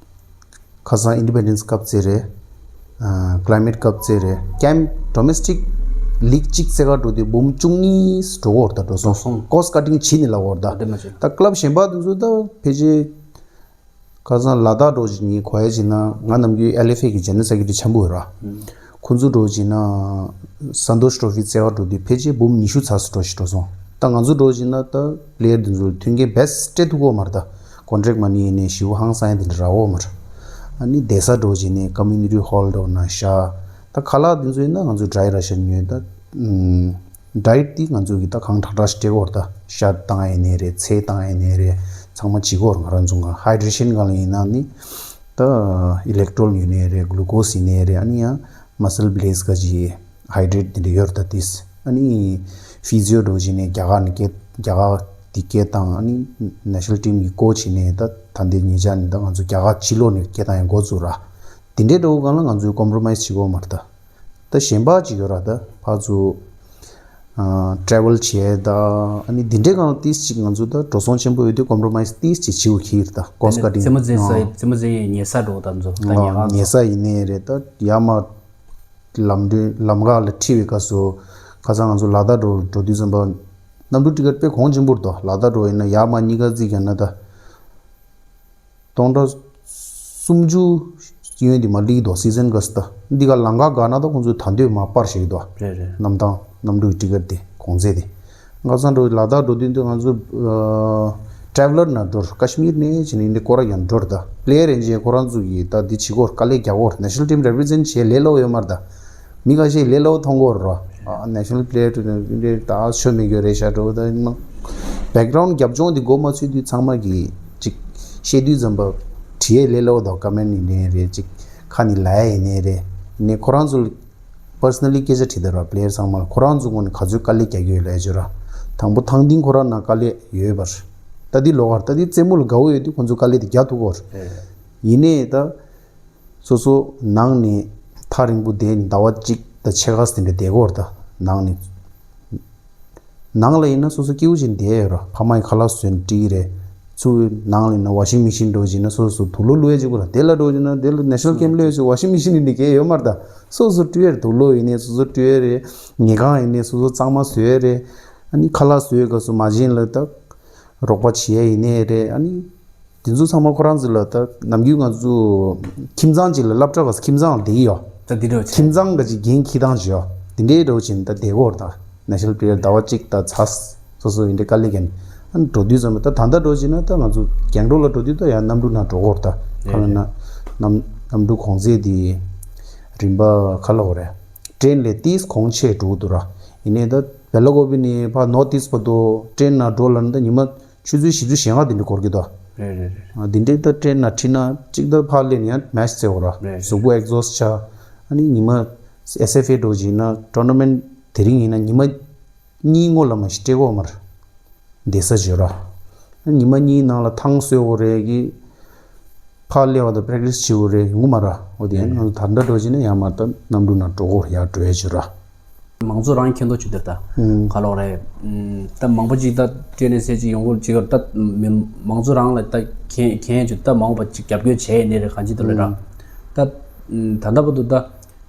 ཁ་སང་ཨིན་ཌི་པེན་ཌེན་སི་ཀབ་ཙེ་རེད། ཨ་ཀ་ལའི་མེཊ་ཀབ་ཙེ་རེད། ཀེམ་ཌོ་མེ་སི་ཊིག་ལིག་གཅིག་རྩེ་ག་འགྲོ་དུས་འབུམ་བཅུ་གཉིས་འགྲོ་གོ་ར། ད་འགྲོ་སོང་། འགྲོ་སོང་། ཀོ་སི་ཊི་ཀ་ཊིང་བྱས་ནས་ལབ་གོ་ར། ད་ཨ་དེ་མ་བྱས། ད་ཀ་ལབ་གཞན་པ་དེ་ཚོ་ད་ཕལ་ཆེར་ཁ་སང་ལ་དྭགས་འགྲོ་ཅིག་ཉིན་གོ་ཡ་ཅིག་ན་ང་ནམ་རྒྱུན་ཨེལ་ཨེཕ་ཨེ་གི་ཇེ་ནེ་རལ་སེ་ཀེ་རེ་ཊི་ཆེན་པོ་ཡོད་ར། ཁོ་ཚོ་འགྲོ་ཅིག་ན་སན་ཏོཤ་ཊོ་ཕི་རྩེ་ག་འགྲོ་དུས་ཕལ་ཆེར་འབུམ་ཉི་ཤུ་ཚར་སུ་འགྲོ་ཞིག་འགྲོ་སོང་། ད་ང་ཚོ་འགྲོ་ཅིག་ན་ད་པི་ལེ་ཡར་དེ་ཚོ་ལ་མཐུན་རྐྱེན་བེ་སི་ཊི་སྤྲད་ཐུབ་གོ་མ་རེད། ད་ཀོན་ཊེག་མ་ནི་ཡིན་ནའི་ཞེ་པོ་ཧང་སང་ཡ་དེ་འདྲ་རག་གོ་མ་རེད། ཨ་ནི་བསྡད་ས་འགྲོ་ཅིག་ནས་ཀོ་མིའུ་ནི་ཊི་ཧོལ་འགྲོ་ན་ཤ། ད་ཁ་ལག་དེ་ཚོ་ཡིན་ན་ང་ཚོ་ཌ་རའི་རེ་ཤན་ཉོས་ད། ཨམ། ཌའེཊ་དེ་ང་ཚོ་གི་ད་གང་དྲག་དྲག་ཞིག་སྤྲད་གོ་ར། ད་ཤ་བཏང་ཡ་ཡིན་ནའི་རེད། ཚལ་བཏང་ཡ་ཡིན་ནའི་རེད། ཚང་མ་བྱེད་གོ་ར། ང་རང་ཚོ་ག་ཧའི་ཌྲེ་ཤན་སྒང་ལ་ཡིན་ན་ནི་ད་ཨི་ལེག་ཊོལ་ཡིན་ནའི་རེད། གླུ་ཀོ་སི་ཡིན་ནའི་རེད། ཨ་ནི་ཡང་མ་སལ་བི་ལེ་ཛི་ག་ཅིག་ཧའི་ཌྲེཊ་དེ་འདྲ་ཡོད་ར། ད་དེས་ཨ་ནི་ཕི་ཛི་ཡོ་འགྲོ་བྱས་ནས་རྒྱ་གར་ནས་སྐད་རྒྱ་གར་དེ་སྐད་བཏང་། ཨ་ནི་ནེ་ཤ་ནལ་ཊིམ་གི་ཀོ་ཆི་ནས་ད་ད་ལྟའི་ཉེ་ཆར་ནས་ད་ང་ཚོ་རྒྱ་གར་ཕྱི་ལོགས་ནས་སྐད་བཏང་ཡ་འགོ་བཙུགས་ར། དེ་འདྲའི་འགྲོ་སྒང་ལ་ང་ཚོས་ཀོམ་པྲོ་མའེ་ཛི་བྱེད་གོ་མ་རེད་ད། ད་གཞན་པ་ཅིག་ཡོད་ར། ད་ཕར་ཚུར་ཨ་ཊེ་རེ་ཝལ་བྱས་ད། ཨ་ནི་འདི་འདྲའི་སྒང་ལ་ཏིས་ཅིག་ང་ཚོ་ད་འགྲོ་སོང་ཆེན་པོ་ཡོད་དུས་ཀོམ་པྲོ་མའེ་ཛི་ཏིས་ཅིག་བྱེད་དགོས་ཀྱི་ཡོད་རེད། ད་ཀོ་སི་ཊི་ཀ་ཊིང་། རྩེད་མོ་རྩེ་ས། ཨ་རྩེད་མོ་རྩེ་ཡས་ཉལ་ས་འགྲོ་ད་ཚོ་ད་ཉལ་ཁང་ཉལ་ས་ཡིན་ནའི་རེད། ད་ཡར་མར་ལམ་གྲོན་ལམ་ཁ་ལ་ཁྲིད་པའི་སྐབས་སུ་ཁ་སང་ང་ཚོ་ལ་དྭགས་འགྲོ་འགྲོ་དུས་ཙམ་པ་གནམ་གྲུ་ཊི་ཀེ་ཊི་དཔེ་གོང་ཆེན་པོ་རེད་དོ། ལ་དྭགས་འགྲོ་ཡིན་ན་ཡར་མར་གཉིས་ཀ་རྩིས་བརྒྱབ་ན་ད། སྟོང་ཕྲག་སུམ་ཅུ་སྤྱི་ཡོན་འདི་མ་ལི་དོ། སི་ཛན་ག་སི་ད་འདི་ག་ལམ་ཁ་དགའ་ན་ད་ཁོང་ཚོས་ད་འདོད་མ་པར་ཞིག་དོ། རེད་རེད། གནམ་ཐང་གནམ་གྲུ་ཡི་ཊི་ཀེ་ཊི་དེ་གོང་ཚད་དེ། ང་ཚང་འགྲོ་ལ་དྭགས་འགྲོ་དུས་འདི་ང་ཚོ་ཨ་ཊེ་རེ་ཝལ་ན་འགྲོ་ར། ཀ་ཤི་མིར་ནས་ཕྱིན་ནས་འདི་སྐོར་ར་ཡང་འགྲོ་ར། ད་པི་ལེ་ཡར་ཡན་ཆད་ཁོ་རང་ཚོ་གིས་ད་འདི་བྱེད་སྒོར་དཀའ་ལས་རྒྱག་གོ་ར། ནེ་ཤ་ནལ་ཊིམ་རེ་པི་རི་ཛེན་ཊི་བྱེད་ལས་སླ་པོ་ཡོད་མ་རེད་ད། མི་ཁ་ཤས་ལས་སླ་པོ་མཐོང་གི་ཡོད་རེད་བ། ཨ་ནེ་ཤ་ནལ་པི་ལེ་ཡར་དུ་ནི་ད་ཤོ་མི་དགོས་རེད་ཤག་འགྲོ། ད་ཡིན་ན་བེག་གྷ་རའུན་རྒྱབ་ལྗོངས་དེ་མགོ་མ་ཚོས་དུས་ཚང་མ་གིས་ཅིག་བཤད་དུས་ཙམ་པ་བྲིས་ཡས་ལས་སླ་པོ་དང་། ཀོ་མེན་ཊི་ཡིན་ནའི་རེད། ཅིག་ཁ་ནས་ལབ་ཡས་ཡིན་ནའི་རེད། ནས་ཁོ་རང་ཚོ་པར་སོ་ན་ལི་སྐད་ཆ་དྲིས་དེ་ར། པི་ལེ་ཡར་ཚང་མ་ལ་ཁོ་རང་ཚོ་ངོས་ནས་ག་ཚོད་དཀའ་ལས་རྒྱག་གི་ཡོད་ལབ་ཡས་བྱོས་ར། དང་པོ་ཐང་ཏིང་ཁོ་རང་ནང་དཀའ་ལས་ཡོད་པ་རེད། ད་འདི་ལོགས་ཀར་ད་འདི་རྩེད་མོ་ལ་དགའ་བོ་ཡོད་དུས་ཁོ་ཚོ་དཀའ་ལས་དེ་རྒྱག་ཐུབ་ཀྱི་ཡོད་རེད། ཡིན་ནའི་ད། སོ་སོ་ནང་ནས་ཐག་རིང་པོ་བསྡད་ནས་ཟླ་བ་གཅིག་དང་ཕྱེད་ཀ་དེ་འདྲ་བསྡད་ཀྱི་ཡོད་རེད། ད་ནང་ནས་ནང་ལ་ཡིན་ན་སོ་སོ་སྐྱིད་པོ་ཅིག་བསྡད་ཡོད་རེད། ཕ་མ་ཡི་ཁ་ལག་བཟོས་ནས་སྤྲད་ཀྱི་རེད། ཚུར་ནང་ལ་ཡིན་ན་washing machine འདྲ་བོ་ཅིག་ཡིན་ན་སོ་སོ་དུག་ལོག་བླུག་ཡ་ཅིག་དགོས་ར། དེ་ལ་འདྲ་བོ་ཅིག་ཡིན་ན་དེ་ལ་National Camp སླེབས་ཡ་ཅིག་washing machine ཡིན་ནི་གལ་ཡོད་མ་རེད་ད། སོ་སོ་བཀྲུ་ཡ་རེད། དུག་ལོག་ཡིན་ནའི་སོ་སོ་བཀྲུ་ཡ་རེད། ཉལ་ཁང་ཡིན་ནའི་སོ་སོ་གཙང་མ་བཟོ་ཡ་རེད། ཨ་ནི་ཁ་ལག་བཟོ་ཡའི་སྐབས་སུ་མ་བྱན་ལ་ད་རོགས་པ་བྱེད་ཡ་ཡིན་ནའི་རེད། ཨ་ནི་དེ་ཚོ་ཚང་མ་ཁོ་རང་ཚོ་ལ་ད་ནམ་རྒྱུན་ང་ཚོ་ཁྱིམ་ཚང་གཅིག་ལ་སློབ་གྲྭ་ག་ས་ཁྱིམ་ཚང་ལ་བསྡད་ཀྱི་ཡོད། ད་འདི་འདྲ་བྱས། ཁྱིམ་ཚང་ག་ཅིག་འགན་འཁྱེར་སྟངས་ཅིག་ཡོད། དེ་འདྲའི་འདྲ་བོ་བྱས་ནས་ད་བསྡད་ཀྱི་ཡོད་རེད་ད། National Period ཟླ་བ་གཅིག་དང་ཚ་སོ་སོ་ཡིན་འདྲ་དཀའ་ལས་བརྒྱབ་ནས་ཨ་ནི་འགྲོ་དུས་ཙམ་པ་ད་ད་ལྟ་འགྲོ་བྱས་ན་ད་ང་ཚོ་རྒྱང་འགྲོ་ལ་འགྲོ་དུས་ད་ཡང་གནམ་གྲུ་ནང་འགྲོ་ཀྱི་ཡོད་རེད་ད། ག་ལབ་ན་གནམ་གནམ་གྲུ་གོང་ཚད་དེ་རིམ་པ་ག་ལབ་དགོས་རེད། ཊེན་ལས་ཏིས་གོང་ཆེ་འགྲོ་གི་འདུག་ར། ཡིན་ནའི་ད་བེ་ལ་ཀོ་བི་ནས་ཕར་ནོར་ཏིས་བར་དུ་ཊེན་ནང་འགྲོ་ལབ་ན་ད་ཉི་མ་ཆུ་ཚོད་བཞི་བཅུ་ཞེ་ལྔ་དེ་འདྲ་འགོར་གྱི་འདུག་རེད་རེད་རེད། ཨ། འདི་འདྲའི་ད་ཊེན་ནང་ཁྲིད་ན་གཅིག་ད་ཕར་སླེབས་ནས་ཡང་མེཆ་རྩེ་དགོས་ར། རེད་རེད། གཟུགས་པོ་ཨེག་ཛོ་སི་ཆགས། ཨ་ནི་ཉི་མ་ཨེས་ཨེཕ་ཨེ་འགྲོ་བྱས་ན་ཊོར་ན་མེན་ཊི་དེ་རིང་ཡིན་ན་ཉི་མ་གཉིས་སྔོན་ལ་མ་ཞིག་སྤྲད་དགོས་མ་རེད། བསྡད་ས་བྱོས་ར། ཨ་ནི་ཉི་མ་གཉིས་ནང་ལ་ཐང་གསོལ་དགོས་རེད་ཀྱི། ཕར་སླེབས་པ་དང་པེ་རེག་ཊི་སི་བྱེད་དགོས་རེད། ཡོང་གི་མ་རེད། འོ་དེ་ཡང་ང་ཚོ་ད་ལྟ་འགྲོ་བྱས་ན་ཡང་མ་ད་གནམ་གྲུ་ནང་འགྲོ་དགོས་རེད། ཡར་འགྲོ་ཡ་བྱོས་ར། མང་ཚོགས་རང་ཁྱེར་འདོན་བྱེད་དེར་ད། ཨུམ། ག་ལབ་རེད། ཨུམ། ད་མང་པོ་ཅིག་ད་ཊི་ཨེན་ཨེས་ཨེ་ཅིག་ཡོང་གི་ཅིག་ད་མི་མང་ཚོགས་རང་ལ་ད་གན་གན་ཅིག་ད་མང་པོ་ཅིག་རྒྱབ་སྐྱོར་བྱས་ནས་རེད། གང་ཅི་ད་ལ་ར། ཨུམ། ད་ཨུམ། ད་ལྟ་བར་དུ་ད་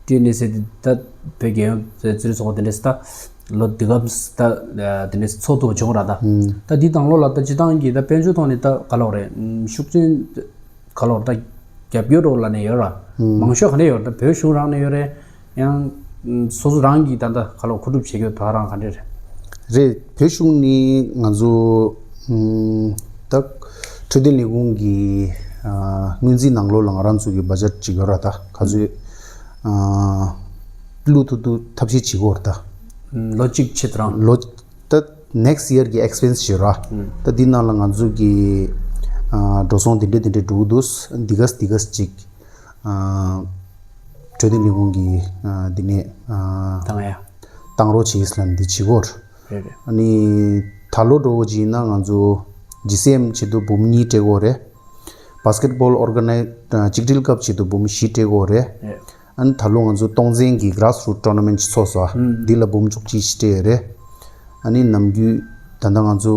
ཊི་ཨེན་ཨེས་ཨེ་དེ་ད་བོད་རྒྱལ་ཡོངས་རྩེད་རིགས་ཚོགས་པ་དེ་འདྲས་ད་ལོ་འདི་སྐབས་ད་དེ་འདྲས་ཚོགས་ཐུབ་པ་བྱུང་ར་ད། ཨུམ། ད་འདི་དང་ལོ་ལ་ད་སྤྱི་བཏང་གི་ད་དཔལ་འབྱོར་ཐོག་ནས་ད་ག་ལབ་རེད། ཨུམ། ཤུགས་ཆེན། ག་ལབ་རེད། ད་རྒྱབ་སྐྱོར་རོགས་ལབ་ནས་ཡོད་ར། ཨུམ། མང་ཤོས་ག་ནས་ཡོད་རེད། ད་བོད་གཞུང་རང་ནས་ཡོད་རེད། ཡང་ཨུམ། སོ་སོ་རང་གིས་ད་ལྟ་ག་ལབ་མཁོ་སྒྲུབ་བྱེད་རྒྱུ་ད་རང་ག་འདྲས་རེད། རེད། བོད་གཞུང་ནི་ང་ཚོ་ཨུམ། ད་འཕྲོད་བསྟེན་ལས་ཁུངས་ཀྱི་ཨ། སྔོན་རྩིས་ནང་ལོགས་ལ་ང་རང་ཚོ་གི་བ་ཇེཊ་ཅིག་ཡོད་ར། ད་ག་ཚོད་ཨ། བླུག་ཐུབ་ཐུབ་ཐབས་ཤེས་བྱེད་ཀྱི་ཡོད་རེད་ད། ཨུམ། ལོ་གཅིག་ཕྱེད་རང་། ལོ། ད་next year གི་expense བྱེད་ར། ཨུམ། ད་འདི་ནང་ལ་ང་ཚོ་གི་ཨ། འགྲོ་སོང་འདི་འདྲས་འདི་འདྲས་འགྲོ་གི་འདུག་འདི་ག་འདི་ག་ཅིག་ཨ། འཕྲོད་བསྟེན་ལས་ཁུངས་ཀྱི་ཨ། འདི་ནས་ཨ། བཏང་ཡ། བཏང་རོགས་བྱེད་ཟེར་ལབ་འདི་བྱེད་ཀྱི་ཡོད་རེད། རེད་རེད། ཨ་ནི་ད་ལོ་འགྲོ་བ་ཅིག་ཡིན་ན་ང་ཚོ་ཇི་སི་ཨེམ་ཆེད་དུ་འབུམ་གཉིས་སྤྲད་ཀྱི་ཡོད་རེད། Basketball organize གཅིག་སྒྲིལ་ཀབ་ཆེད་དུ་འབུམ་བཞི་སྤྲད་ཀྱི་ཡོད་རེད། རེད། ཨ་ནི་ད་ལོ་ང་ཚོ་སྟོང་བཙན་གྱི་grassroot tournament ཅིག་ཚོགས་སོང་། ཨུམ། འདི་ལ་འབུམ་བཅུ་གཅིག་ཞིག་སྤྲད་ཡོད་རེད། ཨ་ནི་ནམ་རྒྱུན་ད་ལྟ་ང་ཚོ་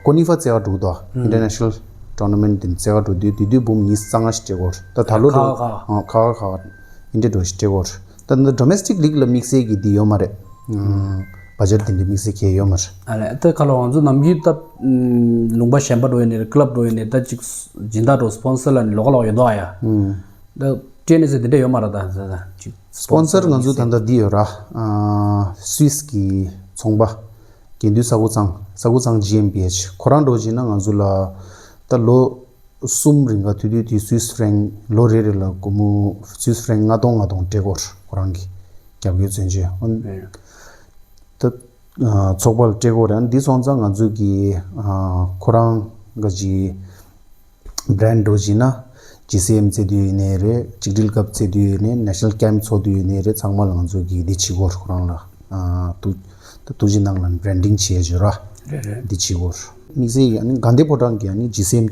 ཀོ་ནི་ཧྥ་རྩེ་ག་འགྲོ་གི་འདུག་ཨུམ། International tournament དེ་རྩེ་ག་འགྲོ་དུས་དེ་དུས་འབུམ་ཉི་ཤུ་རྩ་ལྔ་ཞིག་སྤྲད་ཀྱི་ཡོད་རེད། ད་ད་ལོ་འགྲོ་ཁ་ཁ་ཁ་ཁ་ཁ་ཁ་འདི་འདྲས་འགྲོ་ཞིག་སྤྲད་ཀྱི་ཡོད་རེད། ད་ལྟ་domestic league ལ་དམིགས་བསལ་གྱི་འདི་ཡོད་མ་རེད། ཨུམ། བ་ཇེཊ་དེ་འདྲས་དམིགས་བསལ་གང་ཡང་ཡོད་མ་རེད། ཨ་ལས་ད་ག་ལབ་ང་ཚོ་ནམ་རྒྱུན་ད་ཨུམ། ལུང་པ་གཞན་པ་འགྲོ་ཡིན་ནའི་རེད། ཀླབ་འགྲོ་ཡིན་ནའི་ད་ཅིག་སྦྱིན་བདག་འགྲོ་སི་པོན་སར་ལབ་ནས་ལོགས་ཀ་ལོགས་ཡོད་དོ་ཨ་ཡ། ཨུམ། ད་ཊི་ཨེན་ཨེས་ཨེ་དེ་འདྲ་ཡོད་མ་རེད། ད་ད་ད་ཅིག་སི་པོན་སར་ང་ཚོ་ད་ལྟ་འདི་ཡོད་ར། ཨ། སུད་སི་གི་ཚོང་པ་དགེ་འདུན་ས་ཁུ་ཚང་། ས་ཁུ་ཚང་ཇི་ཨེམ་བྷི་ཨེཆ། ཁོ་རང་འགྲོ་བྱས་ན་ང་ཚོ་ལ་ད་ལོ་གསུམ་རིང་ག་དུས་དུས་དུས་སུད་སི་ཧྥ་རན་ལོ་རེ་རེ་ལ་སྒོར་མོ་སུད་སི་ཧྥ་རན་ལྔ་སྟོང་ལྔ་སྟོང་སྤྲད་ཀྱི་ཡོད་རེད། ཁོ་རང་གི་རྒྱབ་སྐྱོར་མཚོན་བྱེད། ཨ། ད་ཚོགས་པ་ལ་སྤྲད་ཀྱི་ཡོད་རེད། འདི་སོང་ཙང་ང་ཚོ་གི་ཨ། ཁོ་རང་ག་ཅིག་བྷི་རེན་ཌི་འགྲོ་བྱས་ན་ཇི་སི་ཨེམ་རྩེ་དུས་ཡིན་ནའི་རེད། གཅིག་སྒྲིལ་ཀབ་རྩེ་དུས་ཡིན་ནའི་National Camp ཚོགས་དུས་ཡིན་ནའི་རེད། ཚང་མ་ལ་ང་ཚོ་གི་འདི་བྱེད་ཀྱི་ཡོད་རེད། ཁོ་རང་ལ་ཨ། ཐུགས་ཐུགས་རྗེ་གནང་ལབ་བྷི་རེན་ཌིང་བྱེད་ཡ་བྱོས་ར། རེད་རེད། འདི་བྱེད་ཀྱི་ཡོད་རེད། དམིགས་བསལ་གྱི་ཨ་ནི་དགའ་ལྡན་ཕོ་བྲང་གི་ཨ་ནི་ཇི་སི་ཨེམ་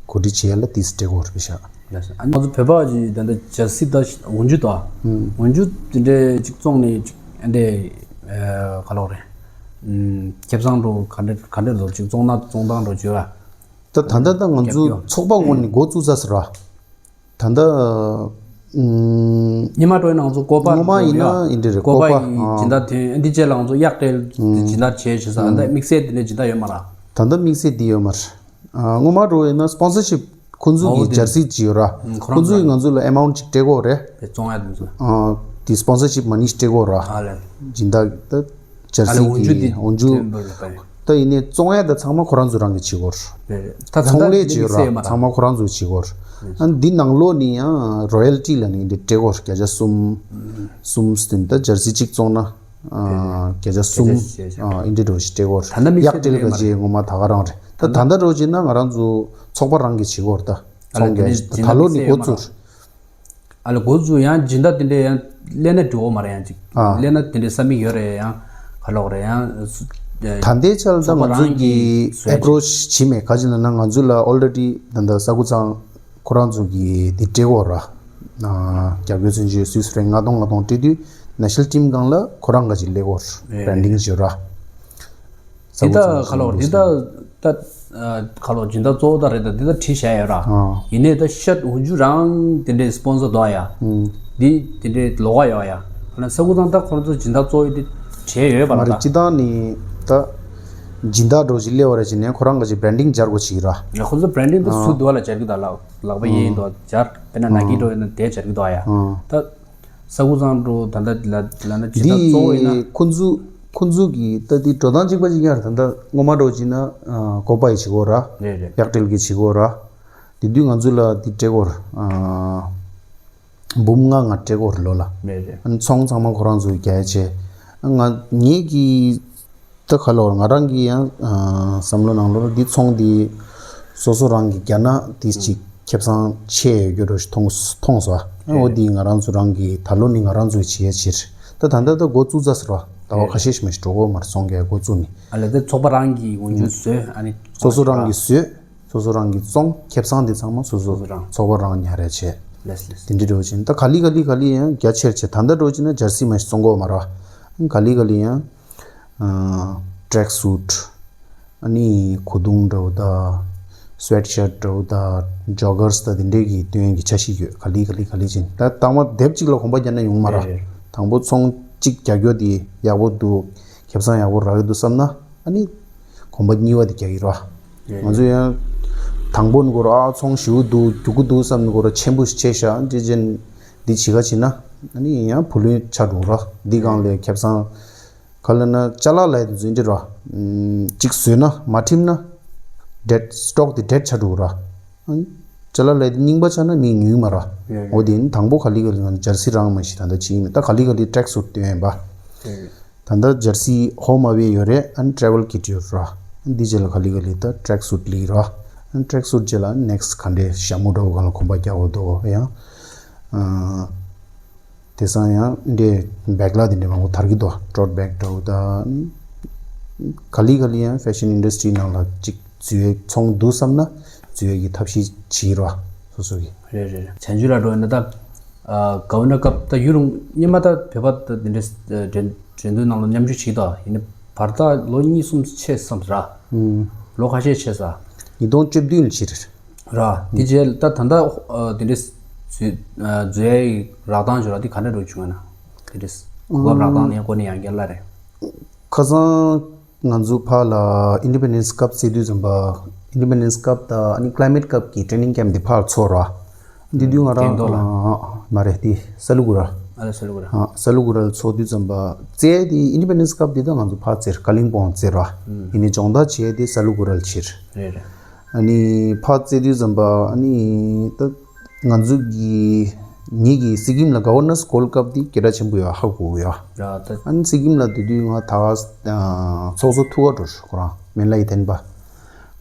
གོ་སྒྲིག་བྱེད་ཡ་ལ་ཏིས་སྤྲད་ཀྱི་ཡོད་རེད་པ་ཤག་ལགས་སོ། ཨ་ནི་ང་ཚོ་བོད་པ་གི་ད་ལྟ་ཇར་སི་ད་འོག་འཇུག་དང་། ཨུམ། འོག་འཇུག་དེ་འདྲའི་ཅིག་བཙོང་ནས་ཅིག་ཨ་འདྲས་ཨ། ག་ལབ་རེད། ཨུམ། ཁེ་བཟང་འགྲོ་ག་འདྲས་ག་འདྲས་འགྲོ་ཅིག་བཙོང་ན་བཙོང་སྟངས་འགྲོ་བྱོས་ར། ད་ད་ལྟ་ད་ང་ཚོ་རྒྱབ་སྐྱོར་ཚོགས་པ་ངོས་ནས་འགོ་བཙུགས་ཚར་སོང་ར། ད་ལྟ་ཨུམ། སྔོན་མ་འགྲོ་ཡིན་ན་ང་ཚོ་ཀོ་པ་སྔོན་མ་ཡིན་ན་འདི་འདྲས་རེད། ཀོ་པ་ཀོ་པ་ཡི་ཨ། སྦྱིན་བདག་དེ་འདི་བཅས་ལ་ང་ཚོ་གཡག་སྤྲད་ཨུམ། སྦྱིན་བདག་བྱས་བྱས་ས། ཨ། ད་དམིགས་བསལ་དེ་འདྲས་སྦྱིན་བདག་ཡོད་མ་རེད། ད་ལྟ་དམིགས་བསལ་འདི་ཡོད་མ་རེད། ཨ། སྔོན་མ་འགྲོ་ཡིན་ན་སི་པོན་སར་ཤིབ་ཁོང་ཚོ་ཨོ་གི་དེ་ཇར་སི་ཅིག་ཡོད་ར། ཨུམ། ཁོ་རང་ཁོང་ཚོ་གིས་ཚོ་ང་ཚོ་ལ་ཨེ་མའུན་ཊི་ཅིག་སྤྲད་ཀྱི་ཡོད་རེད། དེ་བཙོང་ཡ་དེ་ཚོ། ཨ། དེ་སི་པོན་སར་ཤིབ་མ་ནི་ཅིག་སྤྲད་ཀྱི་ཡོད་ར། ཨ་ལས། སྦྱིན་བདག་ད་ཇར་སི་ཨ་ལས་འོག་འཇུག་གི་དེ་འོག་འཇུག་ཐོན་པ་རེད་པ། ད་ཡིན་ནའི་བཙོང་ཡ་ད་ཚང་མ་ཁོ་རང་ཚོ་རང་གིས་བྱེད་ཀྱི་ཡོད་རེད། རེད་རེད། ད་ད་ཚོང་ལས་ད་བྱེད་ཀྱི་ཡོད་ར། དམིགས་བསལ་ཡོད་མ་རེད། ཚང་མ་ཁོ་རང་ཚོས་བྱེད་ཀྱི་ཡོད་རེད། ཨ། འདི་ནང་ལོགས་ནས་ཡང་རོ་ཡལ་ཊི་ལབ་ནས་འདི་སྤྲད་ཀྱི་ཡོད་རེད། བརྒྱ་ཆ་གསུམ། གསུམ་ཟིན་ད་ཇར་སི་གཅིག་བཙོང་ན། ཨ། བརྒྱ་ཆ་གསུམ། བརྒྱ་ཆ་བརྒྱ་ཆ། ཨ། ཨིན་དྲི་འདྲ་བོ་ཞིག་སྤྲད་ཀྱི་ཡོད་རེད། ད་ལྟ་དམིགས་བསལ་གཡག་སྤྲད་ལ་དེ་ག་ཅིག་ངོ་མ་ད་ག་རང་རེད། ད་ད་ལྟ་འདྲ་བོ་བྱས་ན་ང་རང་ཚོ་ཚོགས་པ་རང་གིས་བྱེད་ཀྱི་ཡོད་རེད་ད། ཨ་ལ་ཚོང་རྒྱག་དེ་ད་ལོ་ནས་འགོ་བཙུགས། ཨ་ལ་འགོ་བཙུགས་ཡང་སྦྱིན་བདག་དེ་འདྲས་ཡང་སླེབས་ན་འགྲིག་གི་མ་རེད། ཡང་ཅིག་ཨ། སླེབས་ན་དེ་འདྲས་ས་མིག་ཡོད་རེད། ཡང་ག་ལབ་རེད། ཡང་སུ་ད་ལྟའི་ཆར་ལ་ད་ཚོགས་པ་ང་ཚོ་རང་གིས་གིས་བཟོས་ཨེ་པོ་རོ་ཆི་བྱེད་མེད། ག་ཅི་ལབ་ན་ང་ཚོ་ལ་ཨོལ་རེ་ཌི་ད་ལྟ་ས་ཁུ་ཚང་ཁོ་རང་ཚོ་གིས་འདི་སྤྲད་ཀྱི་ཡོད་ར། ཨ། རྒྱབ་སྐྱོར་ཚུན་ཆད་སུད་སི་ཧྥ་རན་ལྔ་སྟོང་ལྔ་སྟོང་སྤྲད་དུས་ནེ་ཤ་ནལ་ཊིམ་སྒང་ལ་ཁོ་རང་ག་ཅིག་སླེབས་ཀྱི་ཡོད་ར། རེད། བྷེ་རན་ཌིང་བྱེད་ར། འདི་ད་ག་ལབ་རེད། འདི་ད་ད་ ཁ་ལོ་སྦྱིན་བདག་གཙོ་བོ་ད་རེད། ད་འདི་ད་བྲིས་བཞག་ཡོད་ར། ཨ། ཡིན་ནའི་ད་ཤད་འོ་འཇུ་རང་དེ་འདྲའི་སྤོན་སར་འདུག་ཡ། ཨུམ། འདི་དེ་འདྲའི་ལོགས་ཀ་ཡོད་ཡ། ཨ་ན་ས་ཁུ་ཚང་ད་ཁོ་རང་ཚོ་སྦྱིན་བདག་གཙོ་བོ་དེ་བྲིས་ཡོད་པ་མ་རེད། ད་སྤྱི་བཏང་ནི་ད་སྦྱིན་བདག་འགྲོ་ཞིག་སླེབས་པ་རེད་ཅེས་ནས་ཁོ་རང་གི་ཅིག་བྷེ་རན་ཌིང་སྦྱར་དགོས་ཅིག་ར། ཡ་ཁོ་ཚོ་བྷེ་རན་ཌིང་ད་ཨ། སུ་འདུག་ལ་སྦྱར་གི་ད་ལགས། ལག་པ་གཡས་ཡིན་འདུག་སྦྱར། དཔེར་ན་ནཱ་ཀི་འགྲོ་ཡོད་ན་དེ་སྦྱར་གི་འདུག་ཡ། ཨ། ད་ས་ཁུ་ཚང་འགྲོ་ད་ལྟ་ལ་ལ་ན་སྦྱིན་བདག་གཙོ་བོ་ཡིན་ན། འདི་ཁོ་ཚོ་ཁོ་ཚོ་གི་ད་འདི་འགྲོ་སྟངས་གཅིག་པ་གཅིག་ཡང་རེད། ད་ལྟ་སྔོན་མ་འགྲོ་བྱས་ན་ཨ་གོ་པ་ཡི་བྱེད་དགོས་ར། རེད་རེད། གཡག་སྦྲེལ་གྱི་བྱེད་དགོས་ར། དེ་དུས་ང་ཚོ་ལ་འདི་སྤྲད་དགོས་ར། ཨ་འབུམ་ལྔ་ལྔ་སྤྲད་དགོས་ར་ལོ་ལ། རེད་རེད། ཨ་ནི་ཚོང་ཚང་མ་ཁོ་རང་ཚོས་རྒྱག་ཡ་བྱས། ང་ངེད་ཀྱི་ད་ག་ལོར་ང་རང་གི་ཡང་ཨ་བསམ་བློ་ནང་ལོར་འདི་ཚོང་འདི་སོ་སོ་རང་གིས་རྒྱག་ན་འདི་ཅིག་ཁེ་བཟང་ཆེ་ཡོད་རྒྱུ་རུ་མཐོང་མཐོང་སོང་། ཨ་འོ་འདི་ང་རང་ཚོ་རང་གི་ད་ལོ་ནི་ང་རང་ཚོས་བྱེད་ཡ་ཕྱིར། ད་ད་ལྟ་ད་འགོ་བཙུགས་ཚར་ཟེར་བ་ཟླ་བ་ཁ་ཤས་ཤིག་མ་ཞིག་འགྲོ་གི་ཡོད་མ་རེད། ཚོང་རྒྱག་འགོ་བཙུགས་ནི། ཨ་ལས་ད་ཚོགས་པ་རང་གི་འོ་འཇུ་བཟོས་ཨ་ནི་སོ་སོ་རང་གིས་བཟོས། སོ་སོ་རང་གིས་བཙོང་། ཁེ་བཟང་དེ་ཚང་མ་སོ་སོ་སོ་རང་ཚོགས་པ་རང་ཉར་རེ་བྱས། ལེས་ལེས། དེ་འདྲ་འགྲོ་བཞིན་ད་ག་ལི་ག་ལི་ག་ལི་ཡང་རྒྱ་ཆེར་བྱས། ད་ལྟ་འགྲོ་བཞིན་ན་ཇར་སི་མ་ཞིག་བཙོང་གི་ཡོད་མ་རེད་བ། ག་ལི་ག་ལི་ཡང་ཨ་ཊེག་སུཊ། ཨ་ནི་གོས་ཐུང་འདྲ་བོ་དང་སུ་ཝེཊ་ཤརཊ་འདྲ་བོ་དང་ཇོ་གར་སི་དང་དེ་འདྲའི་གི་སྟོན་གྱི་འཆར་གཞི་ཡོད། ག་ལི་ག་ལི་ག་ལི་ཅན་ད་རྟགས་མ་དེབ་གཅིག་ལ་གོམ་པ་རྒྱག་ན་ཡོང་མ་རེད། རེད་རེད། དང་པོ་ཚོང་གཅིག་རྒྱག་རྒྱུ་དེ་ཡག་པོ་འདུག་ཁེ་བཟང་ཡག་པོ་རག་གི་འདུག་བསམ་ན། ཨ་ནི་གོམ་པ་གཉིས་པ་དེ་རྒྱག་གི་རེད་བ། ང་ཚོ་ཡང་དང་པོ་ནི་གོ་ར་ཨ་ཚོང་ཞེ་པོ་འདུག་རྒྱུག་གི་འདུག་བསམ་ནི་གོ་ར་ཆེན་པོ་ཞིག་ཆེ་ཤག་འདི་ཅན་འདི་བྱེད་ག་བྱེད་ན་ཨ་ནི་ཡང་བུ་ལོན་ཆགས་འགྲོ་ར། འདི་སྒང་ལས་ཁེ་བཟང་ག་ལ་ན་ཅ་ལག་ལས་དེ་ཚོ་འདི་ར་གཅིག་བཟོས་ན་མ་ཁྲིམས་ན་ཌེཌ་སི་ཊོག་དེ་ཌེཌ་ཆགས་འགྲོ་ར། ཨ་ནི་ཅ་ལག་ལས་དེ་རྙིང་པ་ཆགས་ན་མི་ཉོས་མ་ར། འོ་དེ་ནི་དང་པོ་ག་ལི་ག་ལི་ང་ཇར་སི་རང་མ་ཞིག་ད་ལྟ་བྱེད་ཀྱི་མེད། ད་ག་ལི་ག་ལི་ཊེག་སུཊ་སྟོན་ཡིན་པ། ད་ལྟ་ཇར་སི་ཧོམ་ཨ་ཝེ་ཡོད་རེད། ཨ་ནི་ཊེ་ཝེལ་ཀིཊ་ཡོད་ར། འདི་རྗེས་ལ་ག་ལི་ག་ལི་ད་ཊེག་སུཊ་ལི་ར། ཨ་ནི་ཊེག་སུཊ་རྗེས་ལ་ནེག་སི་ག་འདྲའི་ཞྭ་མོ་འདྲ་བོ་གང་ལ་གོམ་པ་རྒྱག་འོ་དོ་ཡང་། ཨ་དེང་སང་ཡང་འདྲའི་བེག་ལ་དེ་འདྲའི་མང་པོ་དར་གྱི་འདུག་ཊོཊ་བེག་འདྲ་བོ་ད། ག་ལི་ག་ལི་ཡང་ཕེ་ཤན་ཨིན་ཌ་སི་ཊི་རི་ནང་ལ་གཅིག་འཛུལ་ཡས་ཚོང་འདུག་བསམ་ན་འཛུལ་ཡས་ཀྱི་ཐབས་ཤེས་བྱེད་ར་སོ་སོ་གི། རེད་རེད་རེད། བྱང་ཆུབ་ལ་འགྲོ་ཡོད་ན་ད། ཨ་ག་བ་ན་སྐབས་ད་ཡུ་རུང་སྔོན་མ་ད་བོད་པ་ད་དེ་འདྲའི་ཨ་འགྲན་འགྲན་བསྡུར་ནང་ལ་མཉམ་ཞུགས་བྱེད་ད་ཡིན་ན་བར་ཐག་ལོ་གཉིས་གསུམ་ཆེ་བསམ་ར། ཨུམ། ལོ་ཁ་ཤས་ཆེ་ས། ཉིས་སྟོང་བཅུ་བདུན་ལ་ཕྱིར། ར། དེ་རྗེས་ད་ད་ལྟ་ཨ་དེ་འདྲའི་འཛུལ་ཨ་འཛུལ་ཡའི་རག་སྟངས་བྱུང་ར་དེ་ག་འདྲ་འགྲོ་བྱུང་ཡོད་ན། དེ་འདྲའི་གོ་སྐབས་རག་སྟངས་ནས་གོ་ནས་ཡང་བསྐྱར་གླ་རེད། ཁ་སང་ང་ཚོ་ཕར་ལ་ཨིན་ཌི་པེན་ཌེན་སི་སྐབས་ཟེར་དུས་ཙམ་པ། ཨིན་ཌི་པེན་ཌེན་སི་སྐབས་དང་ཨ་ནི་ཀླའི་མེཊ་སྐབས་ཀྱི་ཊེ་རེ་ནིང་ཀེམ་དེ་ཕར་ཚོགས་ར། དེ་དུས་ང་རང་ཀེང་རྡོ་ལ། ཨ་མ་རེད་དེ་ས་ལུ་གུ་ར། ཨ་ལ་ས་ལུ་གུ་ར། ཨ་ས་ལུ་གུ་ར་ལ་ཚོགས་དུས་ཙམ་པ་རྩེ་དེ་ཨིན་ཌི་པེན་ཌེན་སི་སྐབས་དེ་ད་ང་ཚོ་ཕར་རྩེར་ཀ་ལིང་པོང་རྩེ་ར། ཨུམ། ཡིན་ནའི་སྦྱོང་བརྡར་བྱས་དེ་ས་ལུ་གུ་ར་ལ་ཕྱིར། རེད་རེད། ཨ་ནི་ཕར་རྩེ་དུས་ཙམ་པ་ཨ་ནི་ད་ང་ཚོ་གི་ངེད་ཀྱི་སི་ཀིམ་ལ་ག་བར་ནར་སི་གོལ་ཌི་ཀབ་དེ་སྐད་གྲགས་ཆེན་པོ་ཡོད་ཧ་གོ་ཡོད། ར་ད། ཨ་ནི་སི་ཀིམ་ལ་དེ་དུས་ང་ད་ཚོགས་གཙོ་ཐུག་ག་འགྲོ་ཁོ་རང་མེ་ལ་ཡི་ཐན་པ།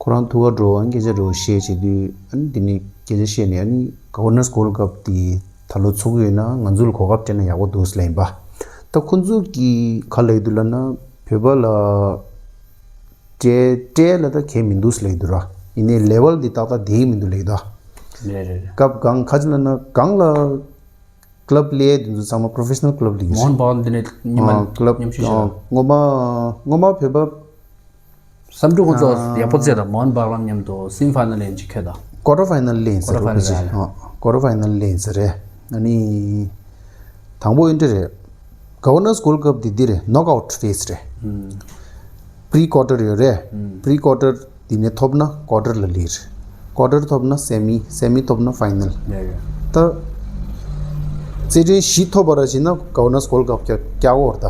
ཁོ་རང་ཐུག་ག་འགྲོ་ཨ་ནི་སྐད་ཆ་འགྲོ་བཤད་བྱེད་དུས་ཨ་ནི་དེ་ནས་སྐད་ཆ་བཤད་ནས་ཨ་ནི་ག་བར་ནར་སི་གོལ་ཌི་ཀབ་དེ་ད་ལོ་ཚོགས་ཡོད་ན་ང་ཚོ་ལ་གོ་སྐབས་སྤྲད་ན་ཡག་པོ་འདུག་ཟེར་ལབ་ཡིན་པ། ད་ཁོ་ཚོ་གིས་ག་ལབ་ཀྱི་འདུག་ལབ་ན་བོད་པ་ལ་སྤྲད་སྤྲད་ལ་ད་གལ་མི་འདུག་ཟེར་ལབ་ཀྱི་འདུག་ར། ཡིན་ནའི་ལེ་ཝལ་འདི་ཏག་ཏག་བསྡད་ཀྱི་མི་འདུག་ལབ་ཀྱི་འདུག་རེད་རེད་རེད། སྐབས་གང་ག་ཅི་ལབ་ན་གང་ལ་ཀླབ་ལས་དེ་ཚོ་ཚང་མ་པོ་རོ་ཕེ་ཤ་ནལ་ཀླབ་ལས་ཀྱི་མོ་ཧོན་རེད། བྷ་གྷ་ལ་འདི་ནས་ཉི་མ་ཨ་ཀླབ་མཉམ་ཞུགས་བྱས། ཨ་སྔོན་མ་སྔོན་མ་བོད་པ་བསམ་འགྲུབ་ཁོང་ཚོ་ཨ་ཡག་པོ་རྩེ་དང་མོ་ཧོན་བྷ་གྷ་ལ་མཉམ་དུ་སེ་མི་ཕ་ཡི་ནལ་ཡན་ཅིག་ཁེལ་དང་། ཀོ་ཊར་ཕ་ཡི་ནལ་ལེན་ཟེར་ཀོ་ཊར་ཕ་ཡི་ནལ་རེད། ཨ་ཀོ་ཊར་ཕ་ཡི་ནལ་ལེན་ཟེར་རེད། ཨ་ནི་དང་པོ་ཨིན་འདྲ་རེད། ག་བར་ནར་སི་གོལ་ཌི་ཀབ་འདི་འདི་རེད། ནོག་ཨའུཊ་ཕེ་སི་རེད། ཨུམ། པི་རི་ཀོ་ཊར་ཡོད་རེད། ཨུམ། པི་རི་ཀོ་ཊར་འདི་ནས་ཐོབ་ན་ཀོ་ཊར་ལ་སླེབས། ཀོ་ཊར་ཐོབ་ན་སེ་མི། སེ་མི་ཐོབ་ན་ཕ་ཡི་ནལ། ཡ་ཡ། ད་རྩེད་འགྲན་བཞི་ཐོབ་པ་ར་བྱས་ན་ག་བར་ནར་སི་གོལ་ཌི་ཀབ་རྒྱག་རྒྱག་གོ་ར་ད་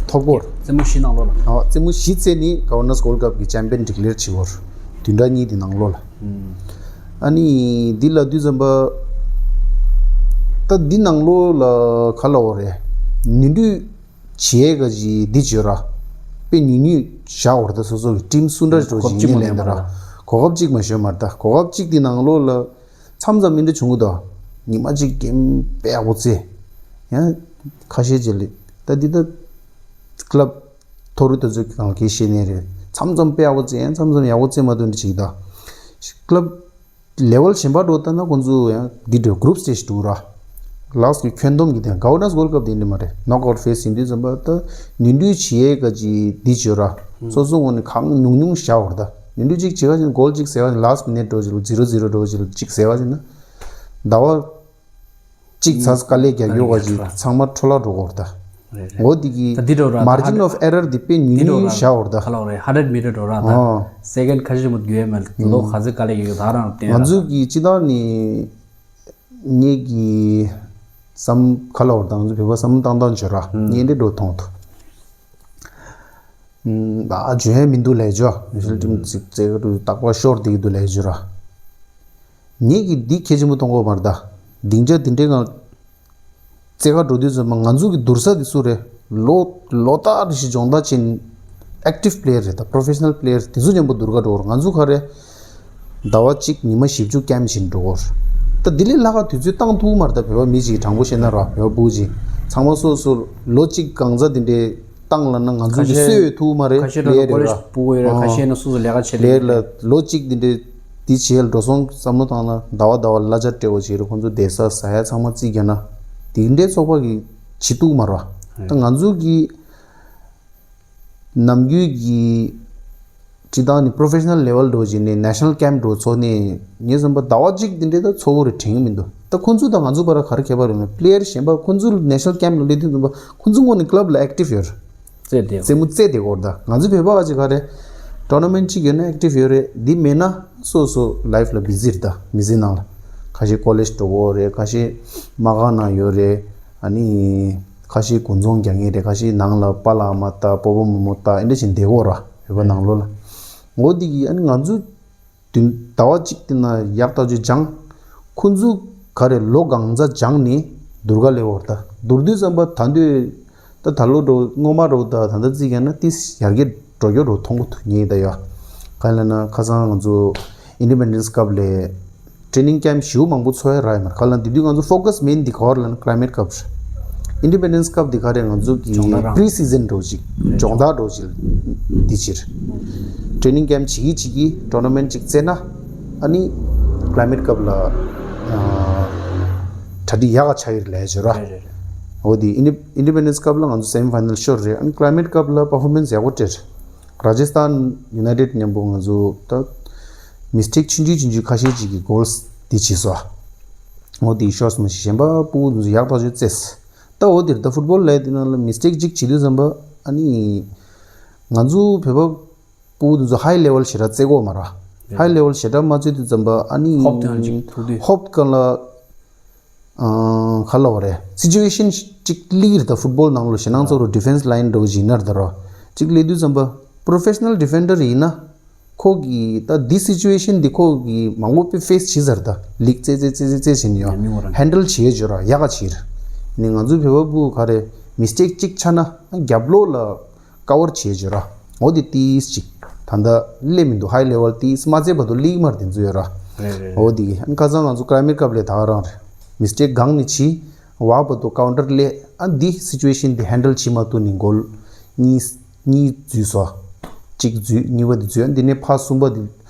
ཐོབ་གོ་ར། རྩེད་མོ་བཞི་ནང་ལོགས་ལ། ཨ་རྩེད་མོ་བཞི་རྩེས་ནས་ག་བར་ནར་སི་གོལ་ཌི་ཀབ་གི་ཅེམ་པི་ཡན་ཌི་ཀི་ལེར་བྱེད་གོ་ར། བདུན་ཕྲག་གཉིས་དེ་ནང་ལོགས་ལ། ཨ་ནི་འདི་ལབ་དུས་ཙམ་པ། ད་འདི་ནང་ལོགས་ལ་ག་ལབ་དགོས་རེད། ནུས་འདུས་བྱེད་ཡས་ག་ཅིག་འདི་བྱོས་ར། དཔེ་ཉུང་ཉུང་བཞག་འོར་ད་སོ་སོ་གི་ཊིམ་སུ་འདྲ་འགྲོ་གོ་སྐབས་ཅིག་གཅིག་མ་ཡིན་ལེན་ད་ལེན་ར། པ། གོ་སྐབས་གཅིག་མ་ཤོད་མ་རེད་ད། གོ་སྐབས་གཅིག་འདི་ནང་ལོགས་ལ་མཚམས་མཚམས་མི་འདྲ་བྱུང་གི་འདུག་ཉི་མ་གཅིག་གེམ་དཔེ་ཡག་པོ་རྩེ། ཡང་ཁ་ཤས་ཅིག་ལ་ད་འདི་ད་ཀླབ་ཐོ་རུ་དེ་ཚོ་གང་གི་ཤེས་ནས་རེད། མཚམས་མཚམས་དཔེ་ཡག་པོ་རྩེ། ཡང་མཚམས་མཚམས་ཡག་པོ་རྩེ་མ་ཐུབ་འདྲ་ཅིག་ད། ཀླབ་ལེ་ཝལ་གཞན་པ་འགྲོ་ལྟ་ན་ཁོང་ཚོ་ཡང་འདི་འདྲ་གུ་རུབ་སི་ཊེ་ཇི་འདུག་ར། ལགས་ཀྱི་ཁྱོན་བསྡོམས་ཀྱི་དེ་ག་བར་ནར་སི་གོལ་ཌི་ཀབ་དེ་འདྲ་མ་རེད། ནོག་ཨའུཊ་ཕེ་སི་ཡིན་དུས་ཙམ་པ་ད་ནུས་འདུས་བྱེད་ཡས་ག་ཅིག་འདི་བྱོས་ར། སོ་སོ་ངོས་ནས་གང་ཉུང་ཉུང་བཞག་འོར་ད། ཉིན་དུ་གཅིག་བྱེད་ག་ཅིག་གོལ་གཅིག་ཟེར་བ་ཅིག་last minute འགྲོ་ཅིག་ལ་zero zero འགྲོ་ཅིག་ལ་གཅིག་ཟེར་བ་ཅིག་ན། ཟླ་བ་གཅིག་ཚ་དཀའ་ལས་རྒྱག་ཡོད་ག་ཅིག་ཚང་མ་འཕྲོ་བརླག་འགྲོ་གོ་ར་ད། རེད་རེད། འོ་འདི་གི་ད་འདི་འགྲོ་ར་ད་margin of error འདི་དཔེ་ཉུང་ཉུང་བཞག་འོ་ར་ད། ཁ་ལོ་རེད་hundred meter འགྲོ་ར་ད། ཨོ། སེ་ཀེན་ཁ་ཤས་མོ་དགོས་མེད་ལོ་ག་ཚོད་དཀའ་ལས་རྒྱག་ཡོད་ད་རང་བསྟན་ང་ཚོ་གི་སྤྱི་བཏང་ནི། ངེད་ཀྱི་བསམ་ཁ་ལ་བར་དང་ཚོ་བོད་པ་བསམ་བློ་བཏང་སྟངས་བྱོས་ར་ངེད་འདྲེ་འགྲོ་མཐོང་ཐུབ། ཨ་བྱོན་ཡ་མི་འདུག་ལས་ཇོ་ཧྲིལ་ཏིམ་ཚིག་རྩེ་ག་རུ་རྟག་པར་ཤོར་བསྡད་ཀྱི་འདུག་ལས་ཇོ་ར། ངེད་ཀྱི་འདི་གལ་ཆེན་པོ་གཏོང་དགོས་མ་རེད་ད། སྡིངས་ཆ་འདི་འདྲའི་ངང་རྩེ་ག་འགྲོ་དུས་ཙམ་པ་ང་ཚོ་གི་བསྡུར་ས་དེ་སུ་རེད། ལོ་ལོ་ལྟར་རེ་བཞིན་སྦྱོང་བརྡར་བྱེད་active player རེད་ད། professional player དེ་ཚོ་མཉམ་པོ་བསྡུར་ག་འགྲོ་བར་ང་ཚོ་ག་རེ། ཟླ་བ་གཅིག་ཉི་མ་བཞི་བཅུ་camp བྱེད་འགྲོ་གོ། ད་དེ་ལས་ལྷག་ག་དུས་ཚོད་བཏང་ཐུབ་མ་རེད་ད། བོད་པ་མི་གཅིག་དྲང་པོ་བཤད་ན་ར་བོད་པ་སྤུ་གཅིག་ཚང་མ་སོ་སོ་ལོ་གཅིག་གང་ཚ་དེ་འདྲའི་བཏང་ལ་ན་ང་ཚོ་ཁ་གི་ཤས་སོས་ཐུབ་མ་རེད་ཁ་ཤས་ལས་རེད་ར། ཀོ་ལེཇ་སྤུ་གུ་ཡོད་རེད་ཁ་ཤས་ན་སོ་སོ་ལས་ཀ་བྱེད་ལས་ལས་ལ་ལོ་གཅིག་དེ་འདྲའི་དེ་བྱེད་ལ་འགྲོ་སོང་བསམ་བློ་བཏང་ན་ཟླ་བ་ཟླ་བ་གླ་ཆ་སྤྲད་དགོས་བྱེད་རེད། ཁོང་ཚོ་བསྡད་ས་ཟ་ཡ་ཚང་མ་རྩིས་རྒྱག་ན་དེ་འདྲའི་ཚོགས་པ་གི་བྱེད་ཐུབ་མ་རེད་བ། ད་ང་ཚོ་གི་ནམ་རྒྱུན་གྱི་སྤྱི་བཏང་ནི་professional level འགྲོ་བཞིན་ནས་national camp འགྲོ་ཚོ་ནས་ངས་བསམ་པ་ཟླ་བ་གཅིག་འདི་འདྲའི་ད་ཚོ་བོ་རེ་དྲན་གྱི་མི་འདུག་ད་ཁོང་ཚོ་དང་ང་ཚོ་བར་ག་རེ་ཁྱད་པར་ཡོད་ན། player གཞན་པ་ཁོང་ཚོ་national camp ལ་སླེབས་དུས་ཙམ་པ་ཁོང་ཚོ་དངོས་ནས་club ལ་active ཡོད་རེད། རྩེད་དེ་རྩེད་མོ་རྩེད་དེ་གོ་ར། ད་ང་ཚོ་བོད་པ་ག་ཅིག་ག་རེ་tournament གཅིག་ཡོད་ན་active ཡོད་རེད། འདི་མེད་ན་སོ་སོ་life ལ་busy རེད། ད་མི་ཚེ་ནང་ལ་ཁ་ཤས་ཀོ་ལེཇ་འགྲོ་གོ་རེད། ཁ་ཤས་མ་གང་ན་ཡོད་རེད། ཨ་ནི། ཁ་ཤས་དགུན་ཚོང་རྒྱག་མཁན་རེད། ཁ་ཤས་ནང་ལ་པཱ་ལགས་མ་ལྟ་སྤོ་བོ་རྨོ་མོ་ལྟ་ཨེ་འདྲ་བཞིན་བསྡད་ཡོད་ར་བོད་པ་ནང་ལོགས་ལ། འོ་འདི་གིས་ཨ་ནི་ང་ཚོ་བདུན་ཟླ་བ་གཅིག་དེ་ན་ཡག་ཐག་ཆོད་སྦྱང་། ཁོ་ཚོ་ག་རེ་ལོ་གང་ཚ་སྦྱང་ནས་བསྡུར་ག་སླེབས་ཡོད་ར། ད་བསྡུར་དུས་ཙམ་པ་ད་འདོད་ད་ད་ལོ་འགྲོ་སྔོན་མ་འགྲོ་ད་ད་ལྟ་རྩིས་རྒྱག་ན་ཏིས་ཡར་རྒྱས་འགྲོ་རྒྱུ་འགྲོ་མཐོང་གི་འདུག་ངས་ད་ཡ། ག་རེ་ལབ་ན་ཁ་སང་ང་ཚོ་Independence Cup ལས། training camp ཞེ་པོ་མང་པོ་ཚོགས་ཡ་རག་ཡོད་མ་རེད། ག་ལ་འདི་དུས་ང་ཚོ་focus main འདི་ག་བར་ལ་ན་climate cup རེད། Independence Cup འདི་ག་རེ་ང་ཚོ་གི་སྦྱོང་བརྡར་རང་pre season འགྲོ་ཅིག་སྦྱོང་བརྡར་འགྲོ་ཅིག་འདི་ཕྱིར། training camp བྱེད་ཀྱི་བྱེད་ཀྱི་tournament ཅིག་རྩེ་ན་ཨ་ནི་climate cup ལ་གྲ་སྒྲིག་ཡག་ག་ཆགས་ཡོད་རེད་ལས་བྱོས་ར། འོ་འདི་Inde- Independence Cup ལ་ང་ཚོ་semi final ཤོར་རེད། ཨ་ནི་climate cup ལ་performance ཡག་པོ་སྤྲད། Rajasthan United མཉམ་པོ་ང་ཚོ་ད་mistake ཆུང་ཆུང་ཆུང་ཆུང་ཁ་ཤས་ཅིག་གི་goals འདི་བྱས་སོ། འོ་འདི་ཤོས་མ་ཞིག་གཞན་པ་ཕྲུ་གུ་ཚོ་ཡག་ཐག་ཆོད་རྩེས། ད་འོ་འདིར་ད་football ལས་འདི་ནང་ལ་mistake ཅིག་བྱེད་དུས་ཙམ་པ་ཨ་ནི་ང་ཚོ་བོད་པ་ཕྲུ་གུ་ཚོ་high level ཞེ་དྲག་རྩེ་དགོས་མ་ར། high level ཞེ་དྲག་མ་རྩེ་དུས་ཙམ་པ་ཨ་ནི་hope དེ་ཡང་ཅིག་ཐུག་དུས། hope གང་ལ། ཨང་། ག་ལབ་དགོས་རེད། situation གཅིག་སླེབས་ཀྱི་རེད་ད། football ནང་ལོགས་ཞེད་སྣང་ཚོགས་རུ་defence line འདྲ་བོ་ཞིག་ཡིན་ན་རེད་ད་རོ། གཅིག་སླེབས་དུས་ཙམ་པ་professional defender ཡིན་ན། ཁོ་གིས་ད་འདི་situation འདི་ཁོ་གིས་མང་པོ་དཔེ་face བྱས་ཚར་ད། league རྩེ་རྩེ་རྩེ་རྩེ་རྩེ་བྱས་ནས་ཡོད། ཡང་མི་འོང་ར། handle བྱེད་འཇོག་ར་ཡག་ག་བྱེད་ར། ནི་ང་ཚོའི་བོད་པ་བུ་ག་རེ་mistake གཅིག་ཆགས་ན་རྒྱབ་ལོགས་ལ། cover བྱེད་བྱེད་ར། འོ་དེ་ཏིས་ཅིག་ད་ལྟ་སླེབས་མི་འདུག high level ཏིས་མ་ཚད་བར་དུ་སླེབས་མར་དེ་ཚོ་ཡོད་ར། རེད་རེད། འོ་དེ་ཁ་སང་ང་ཚོ་climate cup ལས་ད་ག་རང་རེད། mistake གང་ནི་བྱེད། བར་བར་དུ་counter སླེབས། ཨ་འདི་situation འདི་handle བྱེད་མ་ཐུབ་ནི་goal གཉིས་གཉིས་འཛུལ་སོ། གཅིག་འཛུལ་གཉིས་པ་དེ་འཛུལ། ཨ་འདི་ནས་ཕར་གསུམ་པ་དེ་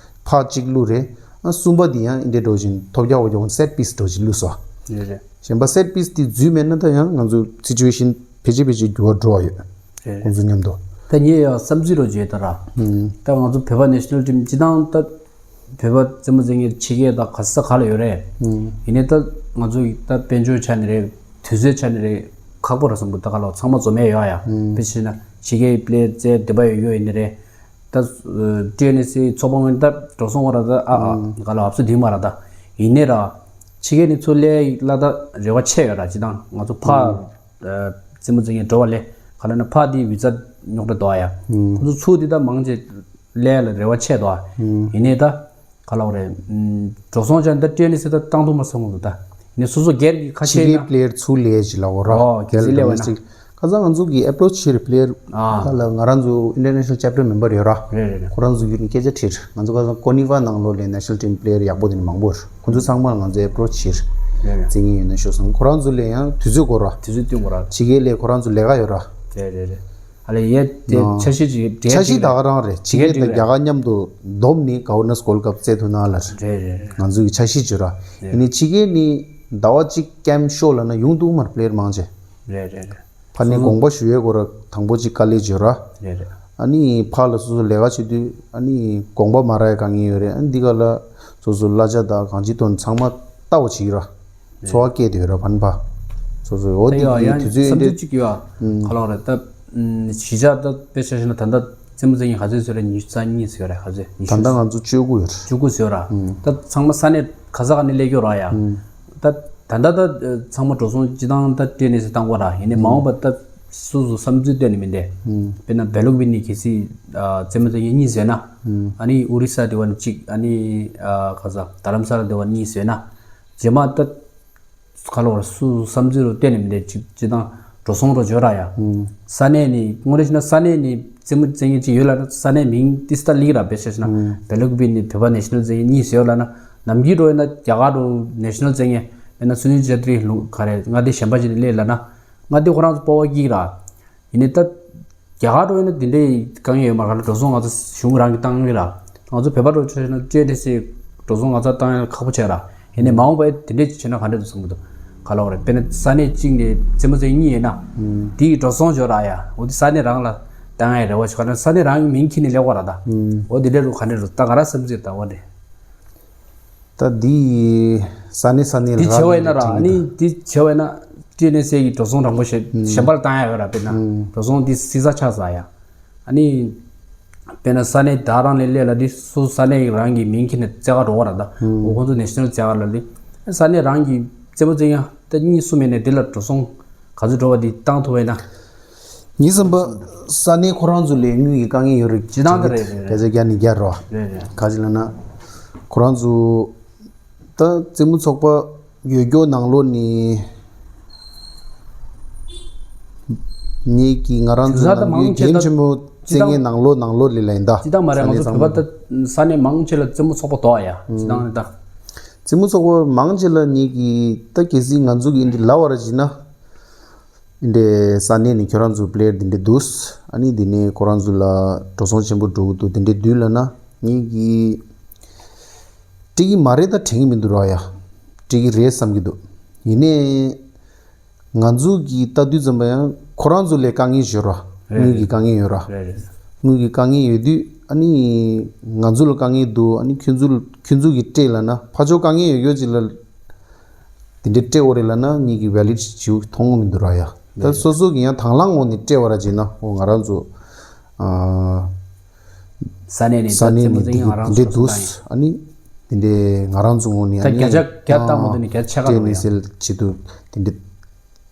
ཕར་གཅིག་བླུགས་རེད། ཨ་གསུམ་པ་དེ་ཡང་འདི་འདྲ་འགྲོ་བཞིན་ཐོབ་རྒྱག་འོ་རྒྱག་set piece འགྲོ་བཞིན་བླུགས་སོ། རེད་རེད། གཞན་པ་set piece དེ་འཛུལ་མེད་ན་ད་ཡང་ང་ཚོ་situation ཕལ་ཆེར་ཕལ་ཆེར་འགྱུར་བ་འགྲོ་བ་ཡོད། རེད། ཁོང་ཚོ་མཉམ་དུ། ད་ངས་ཡང་བསམ་ཚུལ་རོ་བརྗོད་ད་ར། ཨུམ། ད་ང་ཚོ་བོད་པ་national team སྤྱི་བཏང་ད་བོད་པ་རྩེད་མོ་རྩེ་མཁན་ཕྱི་རྒྱལ་དང་ག་ས་ག་ལ་ཡོད་རེད། ཨུམ། ཡིན་ནའི་ད་ང་ཚོ་ཡི་ད་དཔལ་འབྱོར་ཆ་ནས་རེད། དུས་ཚོད་ཆ་ནས་རེད། ཁག་པོ་ར་བསམ་གི་ད་ག་ལ་ཚང་མ་འཛོམས་ཡས་ཡོད་ཡ། ཨུམ། དཔེ་བྱས་ན་ཕྱི་རྒྱལ་གྱི་player རྩེད་བདེ་པ་ཡོད་ཡོད་ཡིན་ནའི་རེད། ད་ཊི་ཨེན་ཨེ་སི་ཚོགས་པ་ངོས་ད་འགྲོ་སོང་བ་ར་ད་ཨ་ཨ་ཨུམ། ག་ལ་ཧབ་སུ་དུས་མ་ར་ད། ཡིན་ནའི་ར་ཕྱི་རྒྱལ་ནས་ཚུར་སླེབས་ཡིག་ལ་ད་རེ་བ་ཆེ་ཡོད་ར་སྤྱི་བཏང་ང་ཚོ་ཕ་ཨུམ། རྩེད་མོ་རྩེ་མཁན་འགྲོ་བ་ལས་ག་ལ་ན་ཕ་དེའི་བི་ཛ་རྙོག་དྲ་འདུག་ཡ། ཁོ་ཚོ་ཚུར་དེ་ད་མང་ཆེ་སླེབས་ལ་རེ་བ་ཆེ་འདུག་ཡིན་ནའི་ད་ག་ལ་བ་རེད། འགྲོ་སོང་ཅན་ད་ཊི་ཨེན་ཨེ་སི་ད་བཏང་ཐུབ་མ་སོང་གི་འདུག་ད་ཡིན་ནའི་སོ་སོ་སྒེར་གྱི་ཁ་ཕྱི་ཤས་རྒྱལ་ན་པི་ལེ་ཡར་ཚུར་སླེབས་ཅི་ལ་འོ་ར། ཨོ་སྒེར་གྱི་སླེབས་པ་ན་ཌོ་མེ་སི་ཊིག་ཁ་སང་ང་ཚོ་གི་ཨེ་པོ་རོ་ཆི་བྱས་རེད། པི་ལེ་ཡར་ཨ་ལ་ང་རང་ཚོ་ཨིན་ཊར་ནེ་ཤ་ནལ་ཅེབ་ཊར་མེམ་བར་ཡོད་ར། རེད་རེད་རེད། ཁོ་རང་ཚོ་ཡུལ་ནས་སྐད་ཆ་དྲིས། ང་ཚོ་ཁ་སང་ཀོ་ནི་ཝ་ནང་ལོགས་ལས་ནེ་ཤ་ནལ་ཊིམ་པི་ལེ་ཡར་ཡག་པོ་དེ་འདྲ་མང་པོ་རེད། ཁོ་ཚོ་ཚང་མ་ལ་ང་ཚོ་ཨེ་པོ་རོ་ཆི་བྱས་རེད། རེད་རེད། རྩེད་མཁན་ཡོད་ན་ཤོག་སོང་། ཁོ་རང་ཚོ་ལ་ཡང་དུས་ཚོད་འགོར་ར། དུས་ཚོད་བསྟུན་དགོས་ར། ཕྱི་རྒྱལ་ལས་ཁོ་རང་ཚོ་ལས་ཀ་ཡོད་ར། རེད་རེད་རེད། ཨ་ལས་ཡས་དེ་ཨ་འཆར་གཞི་ཅིག་འབྲེལ་འཆར་གཞི་ད་ག་རང་རེད། ཕྱི་རྒྱལ་དང་རྒྱ་གར་མཉམ་དུ་བསྡོམས་ནས་ག་ཝར་ནར་སི་གོལ་ཌི་ཀབ་རྩེད་ཐུབ་ན་ལ་རེད། རེད་རེད་རེད། ང་ཚོ་གི་འཆར་གཞི་བྱོས་ར། རེད། ཡིན་ནའི་ཕྱི་རྒྱལ་ནས་ཟླ་བ་གཅིག་ཀེམ་ཤོག་ལབ་ན་ཡོང་འདུག་མར་པི་ལེ་ཡར་མང་ཆེ། རེད་རེད་རེད། ཕ་ནས་དགོངས་པ་ཞུ་ཡས་སྐོར་དང་པོ་གཅིག་དཀའ་ལས་བྱོས་ར། རེད་རེད། ཨ་ནི་ཕར་ལ་སོ་སོ་ལས་ཀ་བྱེད་དུས་ཨ་ནི་དགོངས་པ་མ་རག་ཡ་དཀའ་ངལ་ཡོད་རེད། ཨ་ནི་འདི་ག་ལ་སོ་སོ་གླ་ཆ་དང་གང་ཅི་དོན་ཚང་མ་ལྟ་བ་བྱེད་ཀྱི་ར། འཚོ་བ་སྐྱེལ་བསྡད་ཡོད་ར་ཕན་པ། སོ་སོ་འོ་ད་འདི་ཡང་གི་ཡང་དུས་ཚོད་འདི་བསམ་ཚུལ་གཅིག་ཡོད་ཨ། ཨུམ། ག་ལོག་རེད་ད། ཨུམ། གཞིས་ཆགས་ད་དཔེ་ཆ་བཞག་ན་ད་ལྟ་རྩེད་མོ་རྩེ་མཁན་ག་ཚོད་ཡོད་རེད། ཉི་ཤུ་རྩ་གཉིས་ཡོད་རེད། ག་ཚོད་ཉི་ཤུ། ད་ལྟ་ང་ཚོ་བཅུ་དགུ་ཡོད་རེད། བཅུ་དགུ་ཡོད་ར། ཨུམ། ད་ཚང་མ་ས་གནས་ག་ས་ག་ནས་སླེབས་ཀྱི་ཡོད་ར་ཡ། ཨུམ། ད་ད་ལྟ་ད་ཚང་མ་འགྲོ་སོང་སྤྱི་བཏང་ད་སྤྲད་ནས་ཟེར་བཏང་གོ་ར། ཡིན་ནའི་མ་འོངས་པ་ད་སོ་སོ་བསམ་ཚུལ་གཏན་ནས་མི་འདས། ཨུམ། དཔེར་ན་བལ་ལུག་པི་ནི་གལ་སྲིད་ཨ་རྩེད་མོ་རྩེ་མཁན་གཉིས་ཟེར་ན། ཨུམ། ཨ་ནི་ཨོ་རི་ས་དེ་བ་ནི་གཅིག་ཨ་ནི་ཨ་ག་ས་རྡ་རམ་ས་ལ་དེ་བ་གཉིས་ཟེར་ན། རྗེས་མ་ད་ག་ལོག་ར་སུ་བསམ་ཚུལ་རུ་བལྟས་ནས་མི་འདྲ་ཅིག་ཅི་དང་འགྲོ་སོང་རུ་འཇོག་ར་ཡ། ཨུམ། ས་གནས་ནི་དངོས་གནས་བྱས་ན་ས་གནས་ནི་རྩེད་མོ་རྩེ་མཁན་ཅིག་ཡོད་ལ་ན་ས་གནས་མིང་ཏི་སྟ་ལིག་ར་བེད་ཤ་ཤི་ན། ཨུམ། བལ་ལུག་པི་ནི་བོད་པ་ནེ་ཤ་ནལ་རྩེ་མཁན་གཉིས་ཡོད་ལ་ན། ནམ་རྒྱུན་འགྲོ་ཡོད་ན་རྒྱ་གར་རུ་ནེ་ཤ་ནལ་རྩེ་མཁན་མེད་ན་སུ་ནིལ་ཆེ་ཏྲི་ལུ་ག་རེ་མངའ་སྡེ་གཞན་པ་ཅིག་ནས་སླེབས་ལ་ན། མངའ་སྡེ་ཁོ་རང་ཚོ་སྤོབས་པ་སྐྱེ་གི་ར། ཡིན་ནའི་ད། རྒྱ་གར་འགྲོ་ཡིན་ན་དེ་འདྲའི་དཀའ་ངལ་ཡོད་མ་རེད། ག་ལ་འགྲོ་སོང་ང་ཚོ་གཞུང་རང་གིས་བཏང་གི་ར། ང་ཚོ་བོད་པ་འགྲོ་ཆོག་ན་སྤྲད་དེ་སའི་འགྲོ་སོང་ང་ཚོ་བཏང་ཡ་ཁག་པོ་བྱས་ར། ཡིན་ནའི་མ་འོངས་པ་དེ་འདྲས་ཅིག་བྱས་ན་ག་འདྲས་འདུག་བསམ་གི་འདུག་ག་ལ་བ་རེད། དཔེར་ན་ས་གནས་གཅིག་ནས་རྩེད་མོ་རྩེ་གཉིས་ཡིན་ན། ཨུམ། དེ་ཡི་འགྲོ་སོང་འབྱོར་ར་ཡ། འོ་དེ་ས་གནས་རང་ལ་བཏང་ཡ་རེ་བ་ཞིག་ག་ན་ས་གནས་རང་གི་མིང་ཁྱེར་ནས་སླེབས་པ་ར་ད། ཨུམ། འོ་དེ་འདྲས་རུ་ག་འདྲས་རུ་ད་ང་ར་བསམ་ཚུལ་ད་འོ་འདྲས། ད་འདི་ས་གནས་ས་གནས་འདི་ལ་བྱས་པ་ཡིན་ན་ར་ཨ་ནི་འདི་བྱས་པ་ཡིན་ན་སྤྲད་ནས་སའི་གི་འགྲོ་སོང་དྲང་པོ་ཞེ་གཞན་པ་ལ་བཏང་ཡ་ཡོད་ར། དཔེར་ན་འགྲོ་སོང་འདི་སྲིད་ས་ཆགས་ས་ཡ། ཨ་ནི་དཔེར་ན་ས་གནས་ད་རང་ལས་སླེབས་ལ་འདི་སུ་ས་གནས་རང་གི་མིང་ཁྱེར་ནས་རྩེ་ག་འགྲོ་བ་ར་ད། འོ་ཁོང་ཚོ་ནེ་ཤ་ནལ་རྩེ་ག་ལ་འདི་ས་གནས་རང་གི་རྩེད་མོ་རྩེ་ཡ་ད་གཉིས་གསུམ་ཡིན་ནས་འདི་ལ་འགྲོ་སོང་ག་ཚོད་འགྲོ་བ་འདི་བཏང་ཐུབ་པ་ཡིན་ན། ངའི་བསམ་པ་ས་གནས་ཁོ་རང་ཚོ་ལས་དངུལ་གྱི་དཀའ་ངལ་ཡོད་རེད། སྤྱི་བཏང་དེ་རེད་རེད་རེད། བརྒྱ་ཆ་བརྒྱ་ནས་བརྒྱ་རེད་བ། རེད་རེད། ག་ཅི་ལབ་ན་ཁོ་རང་ཚོ་ད་རྩེད་མོ་ཚོགས་པ་ཡོད་རྒྱུ་ནང་ལོགས་ནས་ངེད་ཀྱི་ང་རང་ཚོ་དུས་ས་ད་ནང་ཁུལ་མང་ཆེ་གེམ་ད་ཆེན་མོ་རྩེད་མཁན་ནང་ལོགས་ནང་ལོགས་ལས་ལ་ཡིན་ད། སྤྱི་བཏང་མ་རེད། ང་ཚོ་བོད་པ་ད་ས་གནས་མང་ཆེ་ལ་རྩེད་མོ་ཚོགས་པ་འདུག་ཡ། སྤྱི་བཏང་ནི་ད། རྩེད་མོ་ཚོགས་པ་མང་ཆེ་ལ་ངེད་ཀྱི་ད་གལ་སྲིད་ང་ཚོ་གི་འདི་ལབ་པ་ར་བྱས་ན། འདི་འདྲའི་ས་གནས་ནས་ཁྱོད་རང་ཚོ་པི་ལེ་ཡར་འདི་འདྲའི་འདུག་ཨ་ནི་འདི་ནས་ཁོ་རང་ཚོ་ལ་འགྲོ་སོང་ཆེན་པོ་འགྲོ་གི་འདུག་འདི་འདྲའི་འདུག་ལབ་ན་ངེད་ཀྱིས་སྤྲད་ཀྱི་མ་རེད་ད་དྲན་གྱི་མི་འདུག་ར་ཡ། སྤྲད་ཀྱི་རེད་བསམ་གྱི་འདུག་ཡིན་ནའི་ང་ཚོ་གི་ལྟ་དུས་ཙམ་པ་ཡང་ཁོ་རང་ཚོ་ལས་དཀའ་ངལ་ཡོད་ར། རེད་དངུལ་གྱི་རེད། དཀའ་ངལ་ཡོད་ར། རེད་རེད། དངུལ་གྱི་དཀའ་ངལ་ཡོད་དུས་ཨ་ནི་ང་ཚོ་ལ་དཀའ་ངལ་འདུག་ཨ་ནི་ཁྱོད་ཚོ་ཁྱོད་ཚོ་གིས་སྤྲད་ལབ་ན་ཕར་ཕྱོགས་དཀའ་ངལ་ཡོད་ཡོད་ཅིག་ལ། དེ་འདྲའི་སྤྲད་འོ་རེད་ལབ་ན་ངེད་ཀྱི་ཝེ་ལི་ཌི་བྱེད་མཐོང་མི་འདུག་ར་ཡ། ད་རེད། སོ་སོ་གི་ཡང་དང་བླངས་ངོས་ནས་སྤྲད་པ་ར་བྱས་ན་འོ་ང་རང་ཚོ་ཨ་ས་གནས་ནས་ས་གནས་ནས་འདི་འདི་འདྲའི་འདུག་ཨ་ནི་དེ་འདྲའི་ང་རང་ཚོ་ངོས་ནས་ད་ཨ་ནི་བརྒྱ་ཆ་བརྒྱ་བཏང་མ་ཐུབ་ནས་བརྒྱ་ཆ་ཕྱེད་ཀ་སྤྲད་རོགས་ནས་ཡ། སེལ་བྱེད་དུ་དེ་འདྲའི་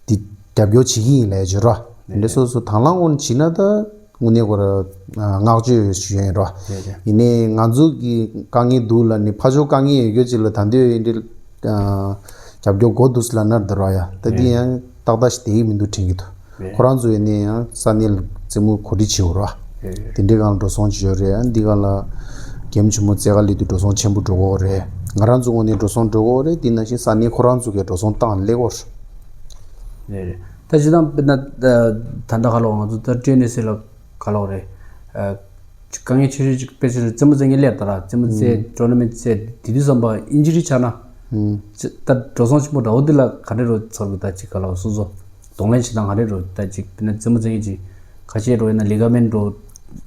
འདི་རྒྱབ་སྐྱོར་བྱེད་ཀྱི་ཡིན་ལབ་ཡ་བརྗོད་ར། དེ་འདྲའི་སོ་སོ་དང་བླངས་ངོས་ནས་བྱས་ན་ད། དངོས་གནས་ཁོ་ར་བསྔགས་བརྗོད་ཞུ་ཡ་ཡིན་རོ། རེད་རེད། ཡིན་ནའི་ང་ཚོ་གི་དཀའ་ངལ་འདུག་ལབ་ནས་ཕར་ཕྱོགས་དཀའ་ངལ་ཡོད་རྒྱུ་ཅིག་ལ་ད་འདོད་ཡིན་འདྲི་རྒྱབ་སྐྱོར་དགོས་འདུག་ལབ་ན་འདི་རོ་ཡ། ད་འདི་ཡང་ཏག་ཏག་ཞིག་དེ་ཡིག་མི་འདུག་དྲན་གྱི་འདུག་རེད། ཁོ་རང་ཚོ་ཡིན་ནའི་ཡང་ས་གནས་ལ་རྩེད་མོ་གོ་སྒྲིག་བྱེད་འོ་རོ། རེད་རེད། དེ་འདྲའི་སྒང་ལ་འགྲོ་སོང་ཅིག་ཡོད་རེད། འདི་སྒང་ལ་གེམ་ཆེན་མོ་རྩེ་ག་སླེབས་དུས་འགྲོ་སོང་ཆེན་པོ་འགྲོ་གོ་རེད། ང་རང་ཚོ་ངོས་ནས་འགྲོ་སོང་འགྲོ་གོ་རེད། དེ་ནང་བཞིན་ས་གནས་ཁོ་རང་ཚོ་གིས་འགྲོ་སོང་བཏང་སླེབས་གོ་རེད། རེད་རེད། ད་སྤྱིར་བཏང་དཔེར་ན་ད་ད་ལྟ་ཁ་ལོ་ང་ཚོ་ད་ཊེ་ནི་སི་ལ། ག་ལོག་རེད། ཨ། དཀའ་ངལ་ཆེ་ཤོས་ཅིག་དཔེ་ཆ་རེད། རྩེད་མོ་རྩེ་མཁན་སླེབས་ད་ར་རྩེད་མོ་རྩེ་ཨུམ། ཊོར་ན་མེན་ཊི་རྩེ་དེ་དུས་ཙམ་པ་ཨིན་ཇུ་རི་ཆགས་ན། ཨུམ། ཅི་ད་འགྲོ་སོང་ཆེན་པོ་འདྲ་བོ་འདི་ལ་ག་འདྲ་རུ་ཚོར་གི་ད་ཅིག་ག་ལོག་སོ་སོ་གདོང་ལེན་བྱེད་སྟངས་ག་འདྲ་རུ་ད་ཅིག་དཔེར་ན་རྩེད་མོ་རྩེ་མཁན་ཅིག་ཁ་ཤས་འགྲོ་ཡིན་ན་ལི་ག་མེན་འགྲོ་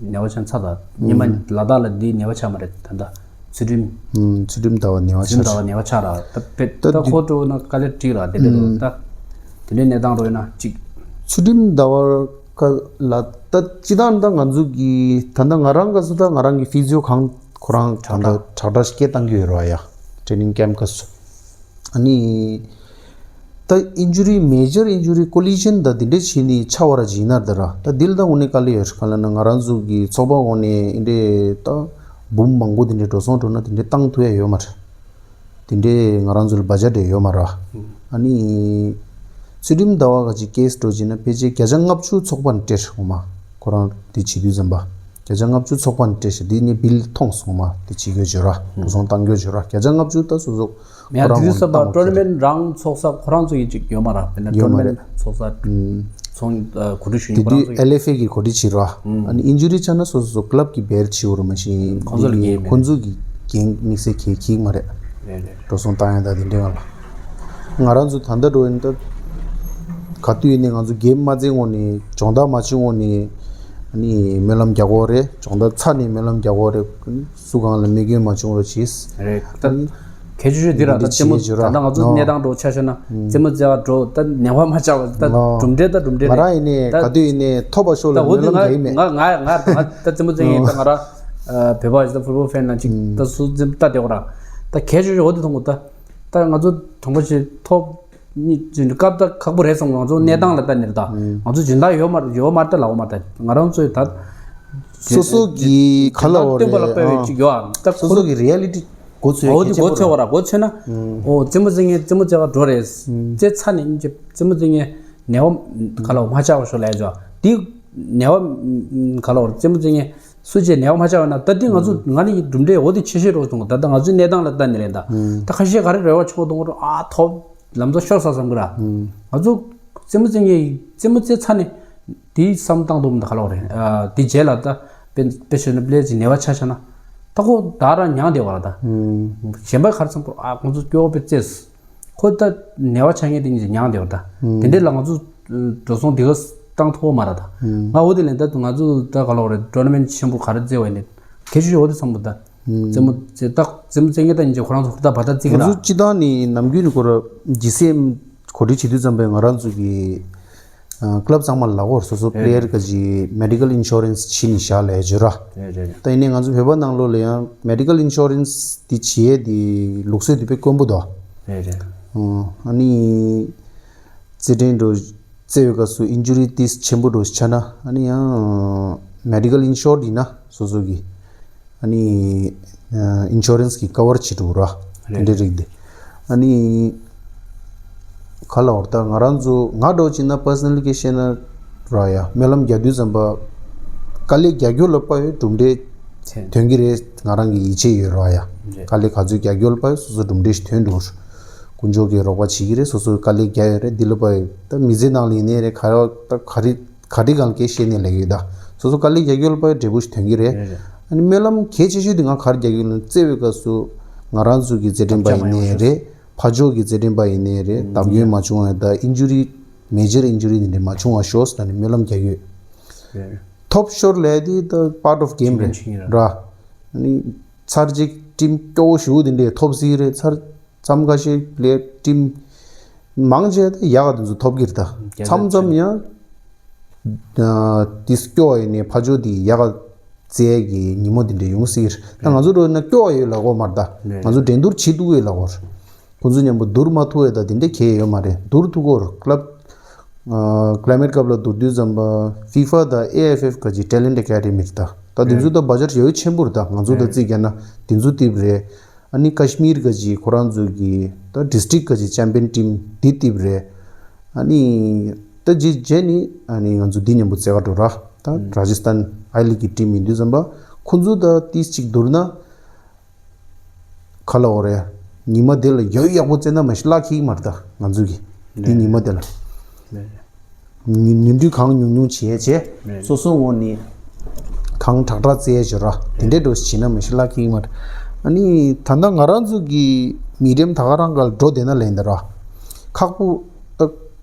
ནད་པ་ཆགས་ཚར་ད་ཉི་མ་ཨུམ། ལ་དྭགས་ལ་འདི་ནད་པ་ཆགས་མ་རེད་ད་ད། ཚུལ་ཁྲིམས། ཨུམ། ཚུལ་ཁྲིམས་ཟླ་བ་ནད་པ་ཚུལ་ཁྲིམས་ཆགས་ཟླ་བ་རེད། ནད་པ་ཆགས་ར་ད་དཔེ་ད་ད་འདི་ཁོ་འགྲོ་ན་དཀའ་ལས་འགྲིག་ར་དེ་འདྲ་འགྲོ་ཨུམ། ད། དེ་འདྲའི་གནས་སྟངས་འགྲོ་ཡིན་ན་གཅིག་ཚུལ་ཁྲིམས་ཟླ་བ་ཀ་ལ་ད་སྤྱི་བཏང་ད་ང་ཚོ་གི་ད་ལྟ་ང་རང་ག་ཚོད་ད་ང་རང་གི་ཕི་ཟི་ཡོ་ཁང་ཁོ་རང་ད་ལྟ་དྲག་དྲག་སྐད་བཏང་གི་ཡོད་ར་ཡ། ཊེ་ནིང་ཀེམ་ག་ཚོད། ཨ་ནི། ད་ཨིན་ཇུ་རི་མེ་ཇར་ཨིན་ཇུ་རི་ཀོ་ལི་ཤན་ད་འདི་འདྲ་བྱས་ནས་ཆགས་པ་ར་ཇི་ཡིན་ན་ད་ར་ད་འདི་ལ་ད་དངོས་གནས་དཀའ་ལས་ཡོད་རེད། ག་ལ་ན་ང་རང་ཚོ་གི་ཚོགས་པ་འོག་ནས་འདི་འདྲའི་ད་འབུམ་མང་པོ་འདི་འདྲའི་འགྲོ་སོང་འགྲོ་ན་འདི་འདྲའི་བཏང་ཐུབ་ཡ་ཡོད་མ་རེད། འདི་འདྲའི་ང་རང་ཚོ་ལ་བ་ཇ་ཊ་ཡོད་མ་རེད། ཨ་ནི་ཚུལ་ཁྲིམས་ཟླ་བ་ག་ཅིག་ཀེ་སི་འགྲོ་བྱས་ན་ཕལ་ཆེར་བརྒྱ་ཆ་ལྔ་བཅུ་ཚོགས་པ་ནས་སྤྲད་འོ་མ་ཁོ་རང་འདི་བྱེད་དུས་ཙམ་པ་བརྒྱ་ཆ་ལྔ་བཅུ་ཚོགས་པ་ནས་སྤྲད་ཤག་འདི་ནས་བིལ་མཐོང་སོང་མ་འདི་བྱེད་དགོས་བརྗོད་ར་འགྲོ་སོང་བཏང་དགོས་བརྗོད་ར་བརྒྱ་ཆ་ལྔ་བཅུ་ད་སོ་སོ། མེད་ཁོ་རང་དེ་དུས་ཙམ་པ་ཊོར་ན་མེན་ཊི་རང་ཚོགས་ས་ཁོ་རང་ཚོ་ཡིན་ཅིག་ཡོད་མ་ར། དཔེར་ན་ཡོད་ཊོར་ན་མ་མེན་རེད། ཊི་ཚོགས་ས་ཨུམ། ཚོང་ཨ་གོ་སྒྲིག་ཞུ་དེ་མཁན་ཁོ་རང་དུས་ཚོ་ཡིན། ཨེལ་ཨེཕ་ཨེ་གི་གོ་སྒྲིག་བྱེད་ར། ཨུམ། ཨ་ནི་ཨིན་ཇུ་རི་ཆགས་ན་སོ་སོ་སོ་ཀ་ལབ་གི་བེར་བྱེད་འོ་ར་མ་གཞི་ཁོང་ཚོ་ལ་འགན་མེད། ཁོང་ཚོ་གི་འགན་དམིགས་བསལ་གྱི་གིག་མ་རེད། རེད་རེད། འགྲོ་སོང་བཏང་ཡ་ད་དེ་འདྲའི་ང་ལ་ང་རང་ཚོ་ད་ལྟ་འགྲོ་ཡིན་ད་ག་དུས་ཡིན་ནའི་ང་ཚོ་འགན་མ་བཙན་འོང་ནས་སྦྱོང་བརྡར་མ་བྱེད་འོང་ནས་ ནི་སྨོན་ལམ་རྒྱག་དགོས་རེད། སྦྱོང་བརྡར་ཚར་ནས་སྨོན་ལམ་རྒྱག་དགོས་རེད། སུ་གང་ལ་མི་རྒོལ་མ་བྱུང་རོགས་གྱིས། རེད། ད་གལ་ཆེ་ཤོས་འདི་ར། ད་འདི་རྩེད་མོ་བྱེད་ཀྱི་ཡོད་ར། ད་ལྟ་ང་ཚོ་ཨོ། གནས་སྟངས་འདྲ་བོ་ཆ་བཞག་ན། ཨུམ། རྩེད་མོ་རྩེ་བ་འགྲོ་ད་ནད་པ་མ་ཆགས་པ། ད་ཨོ། གྲུབ་འབྲས་ད་གྲུབ་འབྲས་ང་རང་རེད། ཡིན་ནའི་ད་ག་དུས་ཡིན་ནའི་ཐོབ་པ་ཤོར་ད་ལ་འོ་སྨོན་འདི་ལམ་ང་རྒྱག་གི་མེད། ང་ང་ང་ད་ང་ད་རྩེད་མོ་རྩེ་མཁན་ད་ང་ར་བོད་པ་ཞིག་ད་ཕུཊ་བོལ་ཕེན་ལ་ཅིག་ཨུམ། ད་སུ་རྩེད་མོ་ལྟ་བསྡད་ཡོད་ར། ད་གལ་ཆེ་ཤོས་འོ་དེ་མཐོང་གི་ད། ད་ང་ཚོ་གྲོང་པ་ཞིག་ཐོབ། གཉིས་ཀྱི་སྐབས་ད་ཁག་པོ་རེད་བསམ། ང་ཚོ་གནས་སྟངས་ལ་ལྟ་ནས་རེད་ད། ང་ཚོ་སྦྱིན་བདག་ཡོད་མ་ཡོད་མ་རེད་ད་ལབ་མ་རེད་ད། ང་རང་ཚོའི་ད་སོ་སོ་གི་ག་ལ་འོ་སྟོན་པ་ལ་དཔེ་ཡོད་ཅིག་ཡོད་ཨ། ད་སོ་སོ་གི་རི་ཡ་ལི་ཊི་གོ་ཚོད་འོ་དེ་གོ་ཚོད་བ་ར་གོ་ཚོད་ན། ཨོ་རྩེད་མོ་རྩེ་མཁན་རྩེད་མོ་རྩེ་བ་འགྲོ་རེད། རྩེ་ཚ་ནས་རྩེད་མོ་རྩེ་མཁན་ནད་པ་ག་ལ་འོ་མ་ཆགས་པ་ཤོག་ལས་ཅོ་དེ་ནད་པ་ག་ལ་འོ་རྩེད་མོ་རྩེ་མཁན། སུ་བྱས་ནས་ཡོང་མ་ཆགས་པ་ན་ད་འདི་ང་ཚོ་ང་ནི་གྲུབ་འབྲས་འོ་དེ་ཆེ་ཤོས་རོགས་གཏོང་། ད་ལྟ་ང་ཚོའི་གནས་སྟངས་ལ་ལྟ་ནས་རེད་ད། ད་ཁ་ཤས་ག་རེ་རེ་བ་ཆེན་པོ་གཏོང་གི་རེད། ཨ་ཐོབ་ལམ་སང་ཤོར་ས་བསམ་གི་ར། ང་ཚོ་རྩེད་མོ་རྩེ་མཁན་རྩེད་མོ་རྩེ་ཚར་ནས་དེའི་བསམ་བཏང་འདུག་མི་འདུག་ག་ལོག་རེད། ཨ་དེ་རྗེས་ལ་ད་དཔེ་དཔེ་བཤད་ན་པླེ་ཅིག་ནད་པ་ཆ་བཞག་ན་ད་ཁོ་ད་རང་མྱངས་བསྡད་པ་ར་ད། གཞན་པ་ག་རེ་བསམ་གི་རེད། ཨ་ཁོང་ཚོ་སྐྱོ་བོ་དཔེ་རྩེས། ཁོ་ད་ནད་པ་ཆགས་མཁན་དེ་གཉིས་ཀྱིས་མྱངས་བསྡད་པ་ད། དེ་འདྲའི་ལ་ང་ཚོ་འགྲོ་སོང་དེ་ག་བཏང་ཐུབ་པ་མ་རེད་ད། ང་འོ་དེ་ལན་ད་ང་ཚོ་ད་ག་ལོག་རེད། ཊོར་ན་མེན་ཊི་ཆེན་པོ་ག་རེ་རྩེ་བ་ཡིན་ནའི་གལ་ཆེ་ཤོས་འོ་དེ་བསམ་པ་ད། རྩེད་མོ་རྩེ་ད་རྩེད་མོ་རྩེ་མཁན་ད་ཉིན་བྱེད་ཁོ་རང་ཚོ་ཧུར་ཐག་བ་ད་རྩེ་གི་ར། ང་ཚོ་སྤྱི་བཏང་ནས་ནམ་རྒྱུན་ནས་ཁོ་ར་ཇི་སི་ཨེམ་གོ་སྒྲིག་བྱེད་དུས་ཙམ་པས་ང་རང་ཚོ་གི་ཀླབ་ཚང་མ་ལ་ལག་འོར་སོ་སོ་པླེ་ཡར་ག་ཅིག་མེ་ཌི་ཀལ་ཨིན་ཤོ་རན་སི་བྱིན་ནས་བཞག་ལས་བརྗོད་ར། རེད་རེད། ད་ཡིན་ནའི་ང་ཚོ་བོད་པ་ནང་ལོགས་ལ་ཡང་མེ་ཌི་ཀལ་ཨིན་ཤོ་རན་སི་དེ་བྱེད་ཡས་དེ་ལུགས་སྲོལ་དེ་དཔེ་དཀོན་པོ་འདུག་རེད་རེད། ཨ་ནི་རྩེད་འགྲན་འགྲོ་རྩེ་བའི་སྐབས་སུ་ཨིན་ཇུ་རི་ཏིས་ཆེན་པོ་འགྲོ་ཆགས་ན་ཨ་ནི་ཡང་མེ་ཌི་ཀལ་ཨིན་ཤོར་ཡིན་ན་སོ་སོ་གི་ཨ་ནི་ཨིན་ཤོ་རན་སི་གིས་ཀ་བར་བྱེད་འགྲོ་ར། དེ་འདྲའི་རིགས་དེ་ཨ་ནི་ག་ལ་བར་ད་ང་རང་ཚོ་ང་འགྲོ་ཅིག་ན་པར་སོ་ནལ་གི་བཤད་ན་ར་ཡ་སྨོན་ལམ་རྒྱག་དུས་ཙམ་པ་དཀའ་ལས་རྒྱག་རྒྱུ་ལ་དཔག་ཡོད་གྲུབ་འབྲས་ཐོན་གྱི་རེད། ང་རང་གི་ཡིད་ཆེས་ཡོད་ར་ཡ། དཀའ་ལས་ག་ཚོད་རྒྱག་རྒྱུ་ལ་དཔག་ཡོད་སོ་སོ་གྲུབ་འབྲས་ཞིག་ཐོན་འགྲོ། དཀོན་མཆོག་གིས་རོགས་པ་བྱེད་ཀྱི་རེད། སོ་སོས་དཀའ་ལས་རྒྱག་ཡོད་རེད། འདི་ལ་དཔག་ཡོད་ད་མི་ཚེ་ནང་ལ་ཡིན་ནའི་རེད། ག་རེ་ད་ག་རེ་ག་རེ་གང་སྐད་བཤད་ནས་ལས་ཡོད་ད། སོ་སོ་དཀའ་ལས་རྒྱག་རྒྱུ་ལ་དཔག་ཡོད་འབྲས་བུ་ཞིག་ཐོན་གྱི་རེད། ཨ་ནི་སྨོན་ལམ་གལ་ཆེ་ཤོས་དེ་ང་ག་རེ་རྒྱག་གི་ཡོད་ན་རྩེ་བའི་སྐབས་སུ་ང་རང་ཚོ་གི་རྩེད་འགྲན་པ་ཡིན་ནའི་རེད། ཕ་ཇོ་གི་རྩེད་འགྲན་པ་ཡིན་ནའི་རེད། བརྡབ་སྐྱོན་མ་བྱུང་བ་ད་ཨིན་ཇུ་རི་མེ་ཇར་ཨིན་ཇུ་རི་དེ་འདྲ་མ་བྱུང་བ་ཤོག་ཟེར་ནས་སྨོན་ལམ་རྒྱག་ཡོད། ཐོབ་ཤོར་ལས་དེ་ད་པཱར་ཊི་ཨོཕ་གེམ་རེད་ར། ཨ་ནི་ཚར་གཅིག་ཊིམ་སྐྱོ་བོ་ཞུ་དེ་འདྲས་ཐོབ་སྲིད་རེད། ཚར་མཚམས་ཁ་ཤས་ལས་ཊིམ་མང་ཆེ་ད་ཡག་ག་དེ་ཚོ་ཐོབ་ཀྱི་རེད་ད། མཚམས་མཚམས་ཡང་དེ་སྐྱོ་བ་ཡིན་ནའི་ཕ་ཇོ་དེ་ཡག་ག་རྩེ་གི་ཉིན་མོ་དེ་འདྲས་ཡོང་སྲིད་རེད་ད། ང་ཚོ་འགྲོ་ན་སྐྱོ་བ་ཡོད་ལ་གོ་མ་རེད་ད། ང་ཚོ་འགྲན་བསྡུར་བྱེད་ཐུབ་ཡོད་ལ་གོ་རེད། ཁོང་ཚོ་མཉམ་པོ་བསྡུར་མ་ཐུབ་པའི་ད་དེ་འདྲ་གལ་ཡོད་མ་རེད། བསྡུར་ཐུབ་ཀྱི་ཡོད་རེད། ཀླབ་ཀླའི་མེཊ་ཀབ་ལ་བསྡུར་དུས་ཙམ་པ་ཕི་ཕ་དང་ཨེ་ཨེཕ་ཨེཕ་ག་ཅིག་ཊེ་ལེན་ཊི་ཨེ་ཀ་ཌི་མི་རེད་ད། ད་དེ་ཚོ་ད་བ་ཇེཊ་ཡོད་ཆེན་པོ་རེད་ད། ང་ཚོ་ད་རྩིས་རྒྱག་ན་དེ་ཚོ་ཏིབ་རེད། ཨ་ནི་ཀ་ཤི་མིར་ག་ཅིག་ཁོ་རང་ཚོ་གི་ད་ཌིས་ཊི་རིཀ་ག་ཅིག་ཅེམ་པི་ཡན་ཊིམ་དེ་ཏིབ་རེད། ཨ་ནི་ད་རྗེས་རྗེས་ནི་ཨ་ནི་ང་ཚོ་འདི་མཉམ་པོ་རྩེ་ག་འགྲོ་ར། ད་ར་ཇི་སྟན་ཨའི་ལིག་གི་ཊིམ་ཡིན་དུས་ཙམ་པ་ཁོང་ཚོ་ད་ཏིས་ཅིག་བསྡུར་ན། ག་ལ་འོ་རེད། ཉི་མ་དེ་ལ་ཡག་ཡག་པོ་རྩེ་ན་མ་གཞི་གླ་འཁེལ་གྱི་མ་རེད་ད་ང་ཚོ་གི། དེ་ཉི་མ་དེ་ལ། ཉིན་ཉིན་དུས་གང་ཉུང་ཉུང་བྱས་བྱས་སོ་སོ་ངོས་ནས་གང་དྲག་དྲག་རྩེ་བྱས་ར་དེ་འདྲའི་འགྲོ་བྱས་ན་མ་གཞི་གླ་འཁེལ་གྱི་མ་རེད། ཨ་ནི་ད་ལྟ་ང་རང་ཚོ་གི་མི་ཌི་ཡམ་ད་ག་རང་ག་ལ་འགྲོ་བསྡད་ན་ལས་འདི་ར་ཁག་པོ་ད་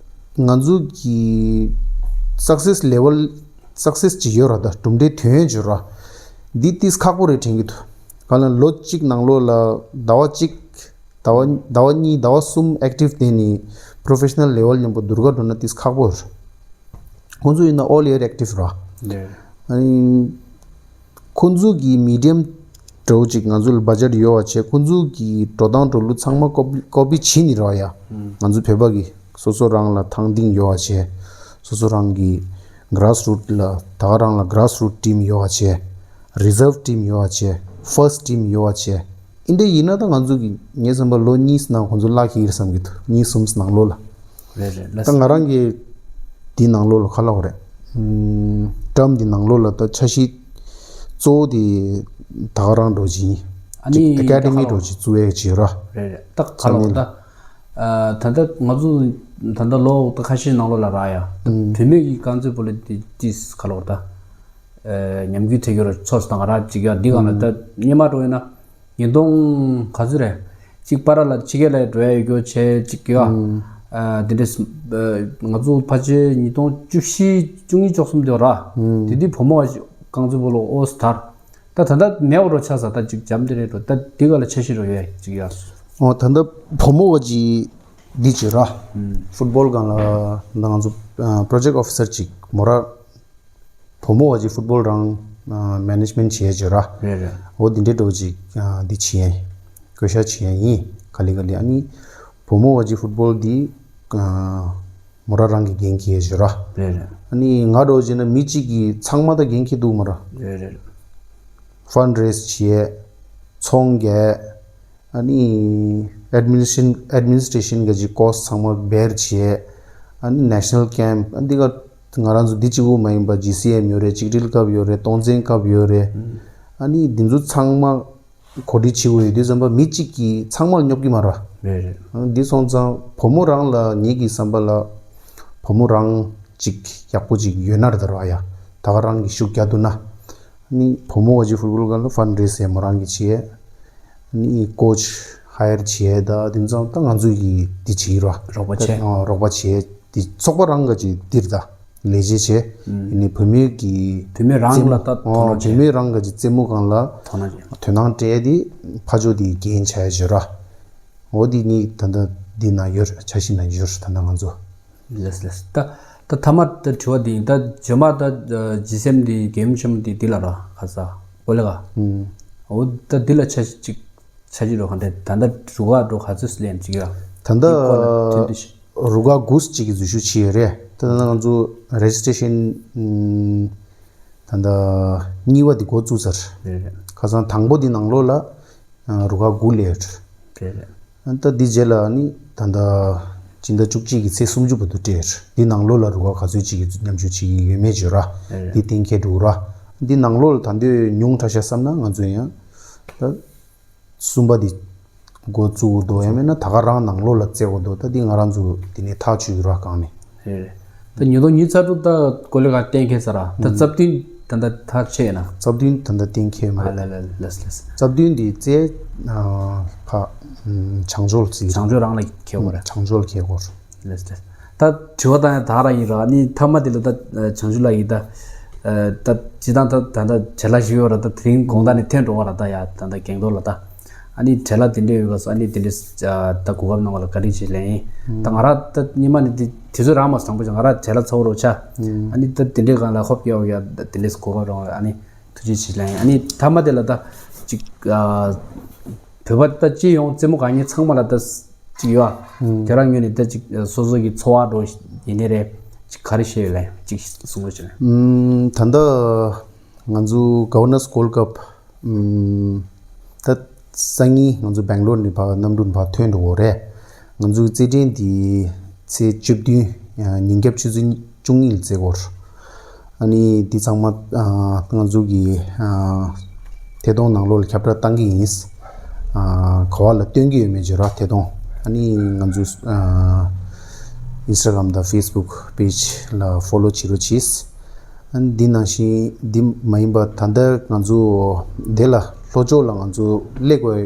ང་ཚོ་གི་སག་སེ་སི་ལེ་ཝལ་སག་སེ་སི་ཅིག་ཡོད་ར་ད་གྲུབ་འབྲས་ཐོན་ཡོད་ཅིག་ར་འདི་ཏིས་ཁག་པོ་རེད་དྲན་གྱི་འདུག་ག་ལ་ལོ་གཅིག་ནང་ལོགས་ལ་ཟླ་བ་གཅིག་ཟླ་བ་ཟླ་བ་གཉིས་ཟླ་བ་གསུམ་ཨེག་ཊིབ་བསྡད་ནས་པོ་རོ་ཕེ་ཤ་ནལ་ལེ་ཝལ་མཉམ་པོ་བསྡུར་ག་འགྲོ་ན་ཏིས་ཁག་པོ་རེད། ཁོང་ཚོ་ཡིན་ན་ཨོལ་ཡར་ཨེག་ཊིབ་ར། ཨ་ནི་ཁོང་ཚོ་གི་མི་ཌི་ཡམ་འདྲ་བོ་ཅིག་ང་ཚོ་ལ་བ་ཇེཊ་ཡོད་པ་བྱས་ཁོང་ཚོ་གི་འགྲོ་སྟངས་འགྲོ་ལུགས་ཚང་མ་ཀོ་པི་ཀོ་པི་བྱེད་ནི་ར་ཡ། ང་ཚོ་བོད་པ་གི་སོ་སོ་རང་ལ་ཐང་སྟེང་ཡོད་པ་བྱས་སོ་སོ་རང་གི་གྷ་ར་སི་རུཊ་ལ་ད་ག་རང་ལ་གྷ་ར་སི་རུཊ་ཊིམ་ཡོད་པ་བྱས། རི་ཛརབ་ཊིམ་ཡོད་པ་བྱས། ཕར་སི་ཊིམ་ཡོད་པ་བྱས། ཨིན་དེ་ཡིན་ན་ད་ང་ཚོ་གི་ངའི་བསམ་པར་ལོ་གཉིས་ནང་ཁོང་ཚོ་གླ་འཁེལ་གྱི་རེད་བསམ་གྱི་འདུག་གཉིས་གསུམ་ནང་ལོགས་ལ། རེད་རེད་ལགས། ད་ང་རང་གི་འདི་ནང་ལོགས་ལ་ག་ལབ་དགོས་རེད། ཨམ། ཊརམ་འདི་ནང་ལོགས་ལ་ད་འཆར་གཞི་གཙོ་བོ་དེ་ད་ག་རང་འགྲོ་གི་ཡིན། ཨ་ནི་ཅིག་ཨེ་ཀ་ཌི་མི་ད་ག་འགྲོ་གི་བཙུགས་ཡས་ཅིག་ཡོད་ར། རེད་རེད། ད་ག་ལབ་དགོས་ད། ཨ། ད་ལྟ་ང་ཚོ་ད་ལྟ་ལོ་ད་ཁ་ཤས་ནང་ལོགས་ལ་རག་ཡ། ཨམ། བུད་མེད་ཀྱི་རྐང་རྩེད་སྤོ་ལོ་དེ་ཏིས་ག་ལབ་དགོས་ད། ཨ། ཉམས་རྒུད་ཐེབས་ཀྱི་རེད་ཚོར་སོང་ད་ང་རང་ཅིག་ཡ་འདི་སྒང་ལ་ད་སྔོན་མ་འགྲོ་ཡིན་ན། ཉིས་སྟོང་ག་ཚོད་རེད། གཅིག་པ་ར་ལ་ཕྱི་རྒྱལ་ལ་འགྲོ་ཡ་ཡོད་རྒྱུ་བྱས་གཅིག་གི་ཨ། ཨ་དེ་འདྲས་ང་ཚོ་ཕལ་ཆེར་ཉིས་སྟོང་བཅུ་བཞི་བཅུ་གཉིས་བཅུ་གསུམ་དེ་ར། དེ་དུས་བུ་མོ་བ་རྐང་རྩེད་སྤོ་ལོ་ཨོ་སི་དར། ད་ད་ལྟ་མེད་པ་རོ་ཆགས་ས་ད་ཅིག་འཇམ་དེ་རེད་འགྲོ། ད་དེ་ག་ལ་འཆར་གཞི་རོ་ཡོད་ཅིག་ཡ། ཨོ་ད་ལྟ་བུ་མོ་བ་ཅིག་འདི་བྱོས་ར། ཕུཊ་སྦོལ་སྒང་ལ་ང་ཚོ་པྲོ་ཇེཀ་ཨོ་ཕི་སར་ཅིག་མོ་ར། བུ་མོ་བ་ཅིག་ཕུཊ་སྦོལ་རང་མེ་ནེ་ཇི་མེན་ཊི་བྱེད་ཡ་བྱོས་ར། རེད་རེད། འོ་འདི་འདྲའི་འགྲོ་ཅིག་འདི་བྱེད་ཡ་ཡིན། བསྐོ་བཞག་བྱེད་ཡ་ཡིན། ག་ལེ་ག་ལེ་ཨ་ནི་བུ་མོ་བ་ཅིག་ཕུཊ་སྦོལ་འདི་མོ་ར་རང་གི་འགན་འཁྱེར་ཡ་བྱོས་ར། རེད་རེད། ཨ་ནི་ང་འགྲོ་བྱས་ན་མི་གཅིག་གིས་ཚང་མ་ད་འགན་འཁྱེར་འདུག་མོ་ར། རེད་རེད། ཕན་རེ་སི་བྱེད་ཡ། ཚོང་རྒྱག་ཡ། ཨ་ནི་ཨེཌ་མི་ནི་སི་ཊྲེ་ཤན་ཨེཌ་མི་ནི་སི་ཊྲེ་ཤན་གྱི་ཅིག་ཀོ་སི་ཊི་ཚང་མ་བེར་བྱེད། ཨ་ནི་ནེ་ཤ་ནལ་ཀེམ་ཨ་འདི་ག་ང་རང་ཚོ་འདི་གཅིག་པོ་མ་ཡིན་པ་ཇི་སི་ཨེམ་ཡོད་རེད། གཅིག་སྒྲིལ་སྐབས་ཡོད་རེད། སྟོང་འཛིན་སྐབས་ཡོད་རེད། ཨ་ནི་འདི་ཚོ་ཚང་མ་གོ་སྒྲིག་བྱེད་དགོས་ཡོད་དུས་ཙམ་པ་མི་གཅིག་གིས་ཚང་མ་ལ་སྙོབ་ཀྱི་མ་རེད། རེད་རེད། ཨ་འདི་སོང་ཙང་བུ་མོ་རང་ལ་ངེད་ཀྱི་བསམ་པ་ལ་བུ་མོ་རང་ཅིག་ཡག་པོ་ཅིག་ཡོད་ན་རེད་ད་ར་ཡ། ད་ག་རང་གིས་ཤུགས་རྒྱག་ཐུབ་ན། ནི་བུ་མོ་བ་ཅིག་ཕུཊ་སྦོལ་སྒང་ལ་ཕན་རེ་སི་མོ་རང་གིས་བྱེད། ནི་ཀོ་ཆི་ཧ་ཡར་བྱེད་ད་དེ་ཚང་ད་ང་ཚོ་གིས་འདི་བྱེད་རོགས། རོགས་པ་བྱེད། ཨ་རོགས་པ་བྱེད། འདི་ཚོགས་པ་རང་ག་ཅིག་འདིར་ད་ལས་བྱེད་བྱེད། ནི་བུད་མེད་ཀྱི་བུད་མེད་རང་ལ་ད་དོ་སྣང་བྱེད། བུད་མེད་རང་ག་ཅིག་རྩེད་མོ་སྒང་ལ་དོ་སྣང་བྱེད། དོ་སྣང་སྤྲད་དེ་ཕ་ཇོ་དེ་འགན་བྱས་བྱེད་ར། འོ་དེ་ནི་ད་ལྟ་འདི་ན་ཡོད་ར། འཆར་གཞི་ན་ཡོད་ར་ད་ལྟ་ང་ཚོ། ལགས་ལགས། ད་ད་ཐ་མ་ད་དྲི་བ་འདི་ཡིན། ད་རྗེས་མ་ད་ཇི་སི་ཨེམ་འདི་གེམ་ཆེན་མོ་འདི་འདི་ལ་ར་ཁ་ས་ཨོ་ལེ་ག་ཨུམ། འོ་ད་འདི་ལ་ཆ་ཅིག་ཆ་ཅིག་རོ་ག་འདྲ་ད་ད་རུ་ག་འགྲོ་ག་ཚོད་སླེབས་ཅིག་ཡ། ད་ད་འདི་སྐོར་ལ་ཐུགས་འདུ་ཤེས། རུ་ག་དགུ་ཅིག་གི་འཛུལ་ཞུགས་བྱས་ཡོད་རེད། ད་ད་ང་ཚོ་རེ་ཇི་སི་ཊྲེ་ཤན་ཨུམ། ད་ད་གཉིས་པ་འདི་འགོ་བཙུགས་ཚར། རེད་རེད། ཁ་སང་དང་པོ་འདི་ནང་ལོགས་ལ་རུ་ག་དགུ་སླེབས་ཡོད་རེད། རེད་རེད། ད་འདི་རྗེས་ལ་ནི་ད་ལྟ་སྤྱི་ཟླ་བཅུ་གཅིག་གི་ཚེས་སུམ་ཅུ་བར་དུ་སྤྲད། འདི་ནང་ལོགས་ལ་རུ་ཁག་ག་ཚོད་ཅིག་གིས་མཉམ་ཞུགས་བྱེད་ཀྱི་ཡོད་མེད་བརྗོད་ར། རེད་རེད། འདི་གཏན་འཁེལ་འགྲོ་ར། འདི་ནང་ལོགས་ལ་ད་འདོད་ཉུང་དྲགས་ཤག་བསམ་ན་ང་ཚོ་ཡང་ད་གསུམ་པ་འདི་འགོ་བཙུགས་འདུག་ཡང་མིན་ན་ད་ག་རང་ནང་ལོགས་ལ་བཙལ་དགོས་འདུག་ད་འདི་ང་རང་ཚོ་འདི་ནས་ཐག་གཅོད་ཀྱི་ར་གང་ནས། རེད་རེད། ད་ཉིས་སྟོང་ཉི་ཤུ་རྩ་དྲུག་ད་ཀོ་ལི་ག་གཏན་འཁེལ་ཚར་ར། ད་ཨུམ། རྩ་བདུན་ད་ད་ཐག་ཆད་ཡིན་ན། རྩ་བདུན་ད་ད་གཏན་འཁེལ་མ་ཨ་རེད། ལ་ལ་ལ་ལ་ལ། རྩ་བདུན་འདི་རྩེ་ཕ་བྱང་ཕྱོགས་ཟེར། བྱང་ཕྱོགས་རང་ལ་འཁེལ་དགོས་རེད། བྱང་ཕྱོགས་ལ་འཁེལ་དགོས་རེད། ལ་ལ། ད་དྲི་བ་ད་ཡང་ད་ར་ཡིན་ར། ནི་ཐ་མ་དེ་ལ་ད་བྱང་ཆུབ་ལགས་ཡིན་ད། ད་སྤྱི་བཏང་ད་ད་ད་བྱེད་ལ་ཞུ་ཡོད་ར། ད་དེ་རིང་དགོང་དག་ནས་ཐོན་འགྲོ་བ་ར། ད་ཡ་ད་ད་གེང་ཐོག་ལ་ད། ཨ་ནི་བྲེལ་བ་དེ་འདྲས་ཡོད་པ་སོ། ཨ་ནི་དེ་འདྲས་ད་གོ་སྐབས་གནང་བ་ལ་བཀའ་དྲིན་ཆེ་ལན་ཡིན། ད་ང་ར་ད་སྙེ་མ་ནི་དེ་དུས་ཚོད་རག་མ་སོང་། དང་པོ་ང་ར་བྲེལ་བ་ཚ་བོ་རོ་ཆ། ཨ་ནི་ད་དེ་འདྲས་གང་ལ་ཧོབ་སྐྱེ་བ་ཡ་ད་དེ་འདྲས་གོ་སྐབས་རག་ཨ་ནི་ཐུགས་རྗེ་ཆེ་ལན་ཡིན། ཨ་ནི་ཐ་མ་དེ་ལ་ད་ཅིག་བོད་པ་ད་སྤྱི་ཡོངས་རྩེད་མོ་གང་ཉིད་ཚང་མ་ལ་ད་ཅིག་ཡོད་ཨ། དེ་རང་ངོས་ནས་ད་ཅིག་སོ་སོ་གི་འཚོ་བ་འགྲོ་ཡིན་ནའི་རེད། ཅིག་ག་རེ་བཤད་ཡོད་ལན་ཅིག་གསུང་རོགས་བྱེད་ལན། ད་ལྟ་ང་ཚོ་ག་ཝར་ནར་སི་གོལ་ཀབ་ད་སང་ཉིན་ང་ཚོ་སྦེང་ལོར་ནས་ཕར་གནམ་གྲུ་ནས་ཕར་ཐོན་འགྲོ་གི་རེད། ང་ཚོའི་རྩེད་འགྲན་འདི་ཚེས་བཅུ་བདུན་ཉིན་རྒྱབ་ཆུ་ཚོད་བཅུ་གཉིས་ལ་རྩེ་གི་ཡོད་རེད། ཨ་ནི་འདི་ཚང་མ་ང་ཚོ་གི་ཐད་གཏོང་ནང་ལོགས་ལ་ཁྱབ་བསྒྲགས་བཏང་གི་ཡིན། ག་བ་ལ་སྟོན་གི་ཡོད་མེད་བརྗོད་ར་ཐད་གཏོང་། ཨ་ནི་ང་ཚོའི་ཨིན་སི་ཊ་གྷ་རམ་དང་ཕེ་སི་བུག་པེ་ཇི་ལ་ཕོ་ལོ་བྱེད་རོགས་གྱིས། ཨ་ནི་འདི་ནང་བཞིན་འདི་མ་ཡིན་པ་ད་ལྟ་ང་ཚོ་འདི་ལ་ལྷོ་ཕྱོགས་ལ་ང་ཚོ་སླེབས་དགོས་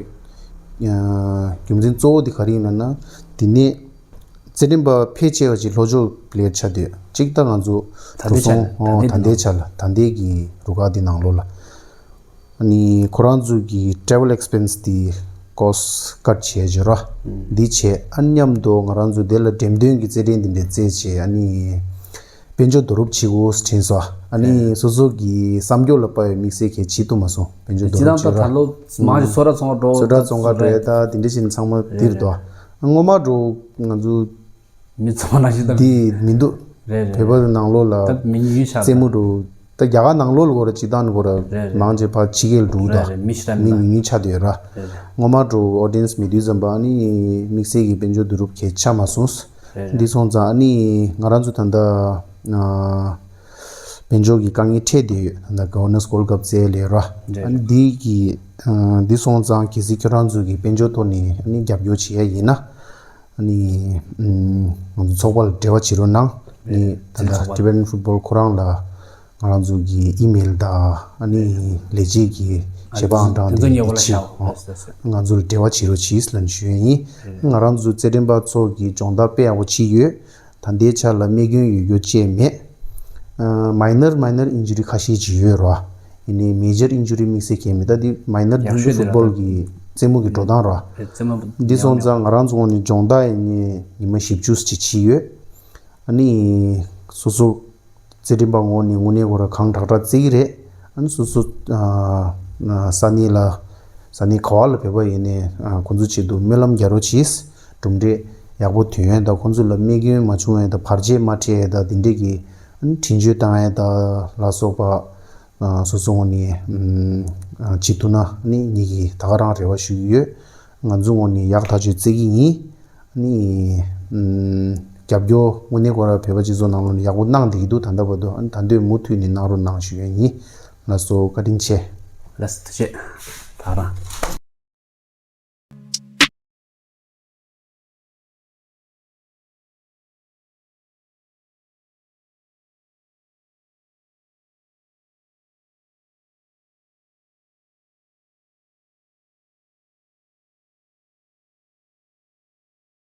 རྒྱུ་མཚན་གཙོ་བོ་འདི་ག་རེ་ཡིན་ལབ་ན། འདི་ནས་རྩེད་འགྲན་པ་ཕལ་ཆེ་བ་ཅིག་ལྷོ་ཕྱོགས་ལ་ཆགས་སྡོད་ཅིག་ད་ང་ཚོ་ད་ལྟའི་འགྲོ་སོང་ཆ་ལ་ད་ལྟའི་ད་ལྟའི་ཆ་ལ་ད་ལྟའི་གི་རུ་ཁག་འདི་ནང་ལོགས་ལ། ཨ་ནི་ཁོ་རང་ཚོ་གི་ཊེ་ཝེལ་ཨེག་སི་པེན་སི་འདི་ཀོ་སི་ཊི་ཀཊ་བྱས་བྱས་ར། འདི་བྱས་ཨ་མཉམ་དུ་ང་རང་ཚོ་འདི་ལ་འགྲེམས་སྟོན་གྱི་རྩེད་འགྲན་འདི་འདྲ་རྩེད་བྱས་ཨ་ནི་དཔལ་འབྱོར་བསྡུ་རུབ་བྱེད་དགོས་དྲན་སོང་། ཨ་ནི་སོ་སོ་གི་བསམ་སྦྱོར་ལ་དཔག་པའི་དམིགས་བསལ་གྱི་བྱེད་ཐུབ་མ་སོང་། དཔལ་འབྱོར་བསྡུ་རུབ་བྱས་ར། སྤྱིར་བཏང་ད་ད་ལོ་མང་ཆེ་སོ་ཊ་ཚོང་ཁང་འགྲོ་ཚོ་ཊ་ཚོང་ཁང་འགྲོ་ཡ་ད་འདི་འདྲ་བྱས་ནས་ཚང་མ་འདིར་འདུག་སྔོན་མ་འགྲོ་ང་ཚོ་མི་ཚང་ནང་བཞིན་དང་འདི་མི་འདུག་རེད་རེད། བོད་པ་ནང་ལོགས་ལ་ད་མི་ཉུང་ཤ་རྩེད་མོ་འགྲོ་ད་རྒྱ་གར་ནང་ལོགས་ལ་གོ་ར་སྤྱི་བཏང་ནས་གོ་ར་རེད་རེད། མང་ཆེ་ཕར་ཕྱི་རྒྱལ་འགྲོ་ད་རེད་རེད། མི་ཤ་མི་ཉུང་ཉུང་ཆགས་བསྡད་ཡོད་ར། རེད་རེད། སྔོན་མ་འགྲོ་ཨོ་ཌི་ཡེན་སི་མེད་དུས་ཙམ་པ་ཨ་ནི་དམིགས་བསལ་གྱི་དཔལ་འབྱོར་བསྡུ་རུབ་གལ་ཆགས་མ་སོང་། རེད་རེད། འདི་སོང་ཙང་ཨ་ནི་ང་རང་ཚོ་ད་ལྟ་དཔལ་འབྱོར་གྱི་དཀའ་ངལ་འཕྲད་བསྡད་ཡོད། ད་ལྟ་ག་ཝར་ནར་སི་གོལ་ཀབ་རྩེད་ལས་ར། རེད་ཨ་ནི་རེད། འདི་གི་འདི་སོང་ཙང་གལ་སྲིད་ཁྱོད་རང་ཚོ་གི་དཔལ་འབྱོར་ཐོག་ནས་ཨ་ནི་རྒྱབ་སྐྱོར་བྱེད་ཡ་ཡིན་ན། ཨ་ནི་ང་ཚོ་ཚོགས་པ་ལ་འབྲེལ་བ་བྱེད་རོགས་གནང་། ཨ་ནི་ད་ལྟ་ཊི་བེ་ཊན་ཕུཊ་སྦོལ་ཁོ་རང་ལ་ ང་རང་ཚོ་གི་ཨི་མེལ་དང་ཨ་ནི་ལས་བྱེད་ཀྱི་ཆད་པ་ཨང་གྲངས་དེ་ཚོ་ཉེ་བོ་ལ་བྱེད་ཤག་ང་ཚོ་ལ་འབྲེལ་བ་བྱེད་རོགས་གྱིས་ལབ་ཞུ་ཡ་ཡིན། ང་རང་ཚོ་རྩེད་འགྲན་པ་ཚོ་གི་སྦྱོང་བརྡར་དཔེ་ཡག་པོ་བྱས་ཡོད། ད་ལྟའི་ཆ་ལ་རྨས་སྐྱོན་ཡོད་རྒྱུ་ཅིག་མེད། མའི་ནར་མའི་ནར་ཨིན་ཇུ་རི་ཁ་ཤས་ཅིག་ཡོད་རེད་བ། ཡིན་ནའི་མེ་ཇར་ཨིན་ཇུ་རི་དམིགས་བསལ་གང་ཡང་མེད། ད་འདི་མའི་ནར་དུང་ཕྱུར་ཕུཊ་བོལ་གྱི་རྩེད་མོ་གི་འགྲོ་སྟངས་རེད་བ། འདི་སོང་ཙང་ང་རང་ཚོ་ངོས་ནས་སྦྱོང་བརྡར་ཡིན་ནའི་ཉི་མ་བཞི་བཅུ་ཅིག་བྱས་ཡོད། ཨ་ནི་སོ་སོ་རྩེད་འགྲན་པ་ངོས་ནས་དངོས་གནས་ཁོ་རང་གང་དྲག་དྲག་རྩེད་ཀྱི་རེད། ཨ་ནི་སོ་སོ་ས་གནས་ལ་ས་གནས་ག་བ་ལ་བོད་པ་ཡིན་ནའི་ཁོང་ཚོ་ཆེད་དུ་སྨོན་ལམ་རྒྱག་རོགས་གྱིས། གྲུབ་འབྲས་ཡག་པོ་ཐོན་ཡས་དང་ཁོང་ཚོ་ལ་རྨས་སྐྱོན་མ་བྱུང་ཡས་དང་བར་ཆད་མ་འཕྲད་ཡས་དང་འདི་འདྲས་ཀྱི་ཨ་ནི་འཕྲིན་བཅོལ་བཏང་ཡས་དང་ལ་སོགས་པ་སོ་སོ་ངོས་ནས་བྱེད་ཐུབ་ན་ཨ་ནི་ངེད་ཀྱིས་ད་ག་རང་རེ་བ་ཞུ་གི་ཡོད། ང་ཚོ་ངོས་ནས་ཡག་ཐག་ཆོད་རྩེད་ཀྱི་ཡིན། ནི། ཨུམ། རྒྱབ་སྐྱོར་དངོས་གནས་ཁོ་རང་བོད་པ་སྤྱི་ཚོགས་ནང་ལོགས་ནས་ཡག་པོ་གནང་བསྡད་ཀྱི་འདུག་ད་ལྟ་བར་དུ་ཨ་ནི་ད་འདོད་མུ་མཐུད་ནས་གནང་རོགས་གནང་ཞུ་ཡ་ཡིན། ལགས་སོ་བཀའ་དྲིན་ཆེ། ལགས་སོ་ཐུགས་རྗེ་ཆེ། ད་རང་།